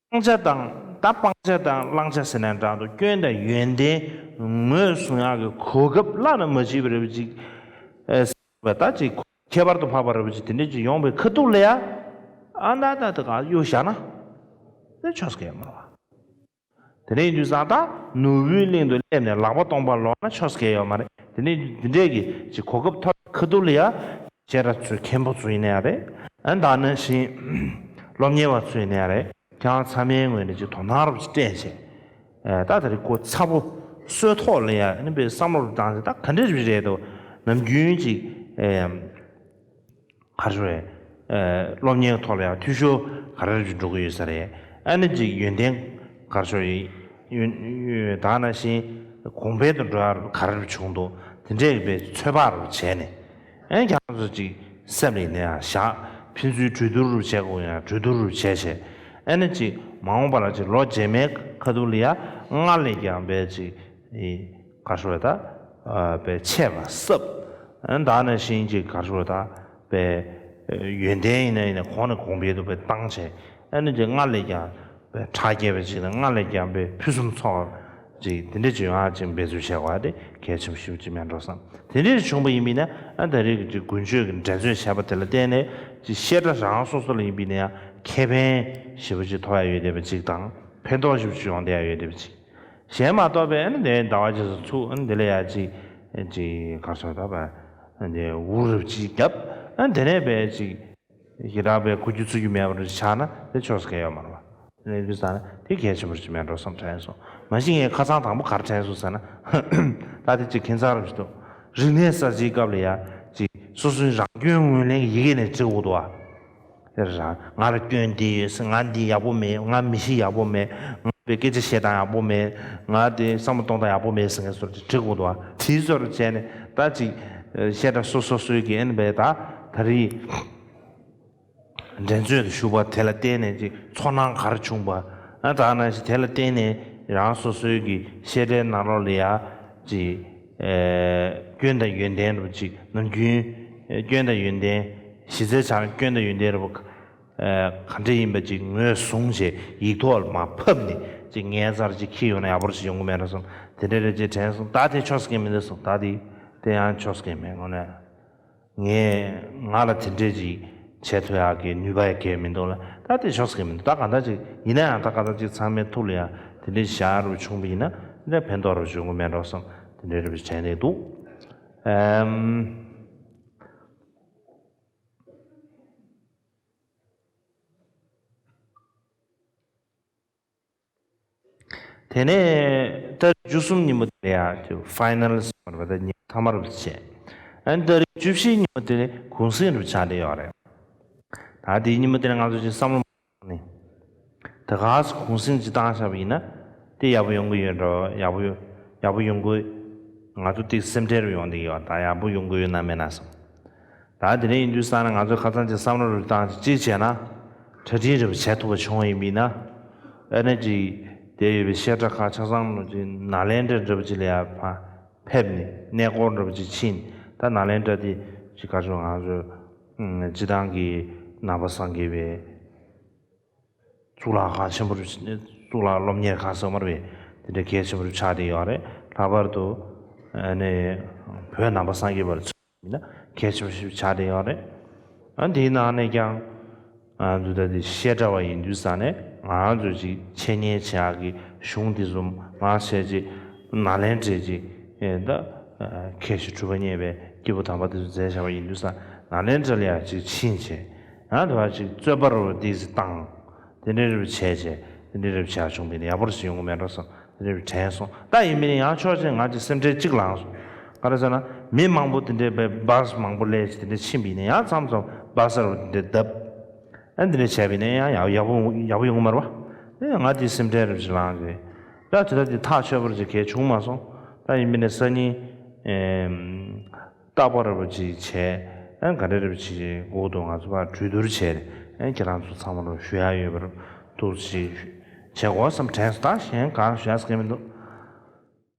སྤང་བྱ་དང་། ད་སྤང་བྱ་དང་བླང་བྱ་ཟེར་ནའི་འདྲ་འདུག་སྐྱོན་དང་ཡོན་ཏན་ངོས་བཟུང་ཡག་གི་གོ་སྐབས་བླ་ན་མ་མཆིས་པ་རེད་པ་ཅིག་ཨེ་ཟེར་བ་ད་ཅིག་ཁྱད་པར་དུ་འཕགས་པ་རེད་པ་ཅིག་དེ་འདྲ་ཅིག་ཡོང་བའི་ཁ་ཐུག་ལ་ཡ། ཨ་ད་ད་ད་ག་གཡུག་བཞག་ན་དེ་ཆོག་ས་གང་ཡང་མ་རེད་པ། དེ་འདྲ་ཡིན་དུས་ཙང་ད་ནོར་བུའི་གླིང་དུ་སླེབས་ནས་ལག་པ་སྟོང་པར་ལོག་ན་ཆོག་ས་གང་ཡང་ཡོད་མ་རེད། དེ་ནས་འདི་འདྲས་ཀྱི་ཅིག་གོ་སྐབས་ཐོབ་ཁ་ཐུག་ལ་ཡ། བཤད་གྲྭ་ཚོའི་མཁན་པོ་ཚོ་ཡིན་ན་ཡང་རེད། ཨ་ད་ནང་བཞིན་སློབ་གཉེར་བ་ཚོ་ཡིན་ན་ཡང་རེད། ཁྱེད་རང་ཚང་མའི་ངོས་ནས་ཅིག་དོ་སྣང་རོབ་ཅིག་སྤྲད་བྱས། ཨ་ད་དེ་རིང་ཁོ་ཚ་པོ་གསོལ་ཐོག་ལ་ཡ་ཨ་ནི་པའི་བསམ་བློ་རུ་བཏང་ཚེ་ད་ག་འདྲས་རེད་འདུག་ནམ་རྒྱུན་ཅིག་ཨེ། ག་རེ་ཞུ་རེད། ཨེ་སློབ་གཉེར་ཐོག་ལ་ཡང་འཐུས་ཤོར་ག་རེ་རེ་འགྲོ་གི་ཡོད་ས་རེད། ཨ་ནི་ཅིག་ཡོན་ཏན་ག་རེ་ཞུ་རེད། ཡོན་ཡོན་ད་ནང་བཞིན་གོང་འཕེལ་དུ་འགྲོ་ཡག་ག་རེ་རེ་བྱུང་འདུག་དེ་འདྲས་པའི་ཚོད་དཔག་རུ་བྱས་ནས། ཨ་ནི་ཁྱེད་རང་ཚོ་ཅིག་སེམས་ལ་ཡིན་ན་ཡང་བཞག་ཕན་ཚུན་གྲོས་བསྡུར་རུ་བྱེད་དགོས་ཡང་གྲོས་བསྡུར་རུ་བྱས་བྱས། ཨ་ནི་ཅིག་མ་འོངས་པ་ལ་ཅིག་ལོ་རྗེས་མའི་ཁ་ཐུག་ལ་ཡ་སྔར་ལས་ཀྱང་དཔེ་ཅིག་ག་རེ་ཞུ་རེད་ད། དཔེ་ཆེ་བ་གསབ། ཨ་ནི་ད་ནང་བཞིན་ཅིག་ག་རེ་ཞུ་རེད་ད། པའི་ཡོན་ཏན་ཡིན་ན་ཡིན་ན་གོང་ནས་གོང་འཕེལ་དུ་པའི་བཏང་བྱས། ཨ་ནི་ཅིག་སྔར་ལས་ཀྱང་པའི་ཕྲག་སྐྱེད་པ་ཅིག་དང་། སྔར་ལས་ཀྱང་པའི་ཕུན་སུམ་ཚོགས་པ་ཅིག་དེ་འདྲ་ཅིག་ཡོང་ཡག་ཅིག་འབད་རྩོལ་བྱེད་དགོས་པ་དེ་གལ་ཆེན་པོ་ཞེ་པོ་ཅིག་མེད་འགྲོ་བསམ། དེ་འདྲ་བྱུང་པ་ཡིན་པས་ན། ཨ་ད་རེས་ཀྱི་ཅིག་དགུན་ཆོས་ཀྱི་འགྲན་རྩོད་བྱས་པ་དེ་ལ་བརྟེན་ནས་ཅིག་བཤད་གྲྭ་རང་སོ་སོ་ལ་ཡིན་པས་ན་ཡང་ཁེ་ཕན་ཞེ་པོ་ཅིག་ཐོབ་ཡག་ཡོད་བསྡད་པ་ཅིག་དང་། ཕན་ཐོགས་ཞེ་པོ་ཅིག་ཡོང་བསྡད་ཡག་ཡོད་བསྡད་པ་ཅིག་གཞན་མ་གཏོགས་པའི་ཨ་ནི་དེ་ཟླ་བ་རྗེས་སུ་ཚུགས། ཨ་ནི་དེ་ལ་ཡ་ཅིག་ཅིག་ག་རེ་ཟེར་ད་པ། ཨ་ནི་འུར་རུབ་ཅིག་བརྒྱབ། ཨ་ནི་དེ་ནས་པའི་ཅིག་ཞེ་དྲག་པའི་གོ་རྒྱུ་ཚོར་རྒྱུ་མེད་པ་རུ་ཆགས་ན་དེ་ཆོག་ས་གང་ཡང་ཡོད་མ་རེད་པ། ཨ་ནི་དུས་ཙང་ན་དེ་གལ་ཆེན་པོ་ཅིག་མེད་འགྲོ་བསམ་དྲན་སོང་། མ་གཞི་ངས་ཁ་སང་དང་པོ་ག་རེ་དྲན་སོང་ཟེར་ན། ད་དེ་ཅིག་ཁྱད་མཚར་རུ་ཞིག་འདུག་རིག་གནས་གསར་བརྗེའི་སྐབས་ལ་ཡ་ཅིག་སོ་སོའི་རང་སྐྱོན་ངོས་ལེན་གྱི་ཡི་གེ་ནས་བྲིས་འོ་འདུག་བ། དེ་རང་ང་ལ་སྐྱོན་འདི་ཡོད་ཟེར། ང་འདི་ཡག་པོ་མེད། ང་མི་གཤིས་ཡག་པོ་མེད། ང་པའི་སྐད་ཆ་བཤད་སྟངས་ཡག་པོ་མེད། ང་དེ་བསམ་བློ་གཏོང་སྟངས་ཡག་པོ་མེད་ཟེར་མཁན་ཚོར་དེ་འགྲིག་དགོས་འདུག་བ། དེའི་ཚོར་བྱས་ནས་ད་ཅིག་བཤད་གྲྭ་སོ་སོ་སོའི་གི་ཨེན་པའི་ད་ད་རེས་འགྲན་རྩོད་དུ་ཞུགས་པ་དེ་ལ་བརྟེན་ནས་ཅིག་ཚོར་སྣང་ག་རེ་བྱུང་པ། ཨ་ད་ནང་བཞིན་དེ་ལ་བརྟེན་ནས་རང་སོ་སོའི་གི་བཤད་གྲྭའི་ནང་ལོགས་ལ་ཡ་ཅིག་ཨེ་སྐྱོན་དང་ཡོན་ཏན་རུ་ཅིག་ནམ་རྒྱུན་ཨེ་སྐྱོན་དང་ཡོན་ཏན་གཞི་རྩའི་ཆ་ནས་སྐྱོན་དང་ཡོན་ཏན་རུ་ག་འདྲ་ཡིན་པ་ཅིག་ངོས་བཟུང་བྱས་ཡིག་ཐོག་ལ་མར་ཕབ་ནས་ཅིག་ངའི་རྩར་ཅིག་འཁྱེར་ཡོང་ན་ཡག་པོ་ཞིག་ཡོང་གི་མེད་འགྲོ་བསམ། དེ་འདྲ་རེ་ཅིག་དྲན་སོང་། ད་དེ་ཆོག་ས་གི་མི་འདུག་བསམ། ད་དེ་དེ་ཡང་ཆོག་ས་གི་མེད་དངོས་གནས། ངས་ང་ལ་དེ་འདྲས་ཅིག་བྱེད་ཐུབ་ཡག་གི་ནུས་པ་ཡང་གང་ཡང་མི་འདུག་ལ། ད་དེ་ཆོག་ས་གི་མི་འདུག་ད་གང་ལྟར་ཅིག་ཡིན་ན་ཡང་ད་གང་ལྟར་ཅིག་ཚང་མའི་ཐུགས་ལ་ཡང་དེ་འདྲས་བཞག་རུ་བྱུང་བ་ཡིན་ན་འདི་ཕན་ཐོགས་རུ་བྱུང་གི་མེད་འགྲོ་བསམ། དེ་འདྲས་རུ་བྱས་ནས་འདུག་ཨམ། དེ་ནས་ཏ་རིག་བཅུ་གསུམ་ཉིན་མོ་དེ་ལ་ཡང་ཕའི་ནལ་ཟེར་བ་དེ་ཉིན་མཐའ་མ་རུ་བྱས། ཨ་ནི་ཏ་རིག་བཅུ་བཞི་ཉིན་མོ་དེ་ནི་གུང་གསེང་རུ་ཆགས་བསྡད་ཡོད་རེད། ད་དེའི་ཉིན་མོ་དེ་ནི་ང་ཚོ་ཅིག་བསམ་བློ་ནི། ད་ག་སེ་གུང་གསེང་ཅིག་བཏང་བཞག་པ་ཡིན་ན་དེ་ཡག་པོ་ཡོང་གི་ཡོད་འགྲོ། ཡག་པོ་ཡོང་ཡག་པོ་ཡོང་གི། ང་ཚོ་ཏིག་སེམས་ཁྲལ་རུ་ཡོང་བསྡད་ཀྱི་ཡོད། ད་ཡག་པོ་ཡོང་གི་ཡོད་ན་མེད་ན་བསམ། ད་དེ་འདྲ་ཡིན་དུས་ཙང་ན་ང་ཚོས་ཁ་སང་ཅིག་བསམ་བློ་རུ་བཏང་ཅིག་ཅིག་བྱས་ན། གྲ་སྒྲིག་འདྲ་པོ་བྱེད་ཐུབ་པ་བྱུང་བ་ཡིན་པ་ཡིན་ན། ཨ་ནི་ཅིག་དེ་ཡོད་པའི་བཤད་གྲྭ་ཁག་ཆ་ཚང་ནང་ཅིག་ནཱ་ལེནྡྲ་འདྲ་པོ་ཅིག་ལ་ཡ་ཕ། ཕེབས་ནས་གནས་སྐོར་འདྲ་པོ་ཅིག་ཕྱིན། ད་ནཱ་ལེནྡྲ་དེ་ཅིག་ག་ཚོད་ང་ཚོ་སྤྱི་བཏང་གི་ནང་པ་སངས་རྒྱས་པའི་གཙུག་ལག་ཁང་ཆེན་པོ་རུ། གཙུག་ལག་སློབ་གཉེར་ཁང་ཟེར་མ་རེད་པས། དེ་འདྲ་གལ་ཆེན་པོ་རུ་ཆགས་བསྡད་ཡོད་རེད། ལྷག་པར་དུ་ཨ་ནི་བོད་ནང་པ་སངས་རྒྱས་པར་ཡིན་ན་གལ་ཆེན་པོ་ཞིག་ཆགས་བསྡད་ཡོད་རེད། ཨ་འདིའི་ནང་ནས་ཀྱང་ཨ་འདི་ལྟ་འདི་བཤད་གྲྭ་བ་ཡིན་དུས་ཙང་ནས་ང་ཚོས་ཅིག་འཆད་ཉན་བྱེད་ཡག་གི་གཞུང་འདི་ཚོ་མང་ཆེ་ཅིག་ནཱ་ལེནྡྲའི་ཅིག་ཨེ་ད་ཨ་མཁན་ཞིག་གྲུབ་པ་བརྙེས་པའི་སྐྱེས་བུ་དམ་པ་འདི་ཚོ་མཛད་བཞག་པ་ཡིན་དུས་ཙང་ནཱ་ལེནྡྲ་ལ་ཡང་ཅིག་ཕྱིན་བྱས། ཡང་དེ་བ་ཅིག་རྩོད་པ་རུ་འདི་ཚོ་བཏང་། དེ་འདྲའི་རུ་བྱས་བྱས་དེ་འདྲའི་རུ་བྱས་བྱུང་བས་ཡག་པོ་ཞིག་ཡོང་གི་མེད་འགྲོ་བསམ། དེ་འདྲའི་རུ་དྲན་སོང་། ད་ཡིན་མིན་ཡང་ཆོག་ཅེས་ང་ཅིག་སེམས་ཁྲལ་གཅིག་ལངས་སོང་། ག་རེ་ཟེར་ན་མི་མང་པོ་དེ་འདྲའི་བའི་བཱས་མང་པོ་སླེབས་ཅིག་དེ་འདྲ་ཕྱིན་པ་ཡིན་ན་ཡང་མཚམས་མཚམས་བཱས་རུ་དེ་འདྲ་བརྡབ། ཨ་འདི་འདྲ་བྱས་པ་ཡིན་ན་ཡང་ཡག་ཡག་པོ་ཡག་པོ་ཡོང་གི་མ་རེད་པ། ཨེ་ང་དེ་སེམས་ཁྲལ་རུ་ཅིག་ལངས་ཀྱི། ད་དེ་ད་དེ་ཐག་ཆོད་པར་ཅིག་གས་བྱུང་མ་སོང་། ད་ཡིན་མིན་ནས་སང་ཉིན་ཨེམ། རྟག་པར་རེ་བ་ཅིག་བྱས། ཨ་ག་འདྲ་རེ་བ་ཅིག་འོག་ཏུ་ང་ཚོ་ཕར་གྲོས་བསྡུར་བྱས་ནས་ཨ་ཁྱེད་རང་ཚོ་ཚང་མ་ལ་ཞུ་ཡ་ཡོད་པར་འདུག་ཅིག་བྱེད་དགོས་བསམ་དྲན་སོང་། ད་གཞན་གང་ཞུ་ཡ་ཟེར་མཁན་མི་འདུག།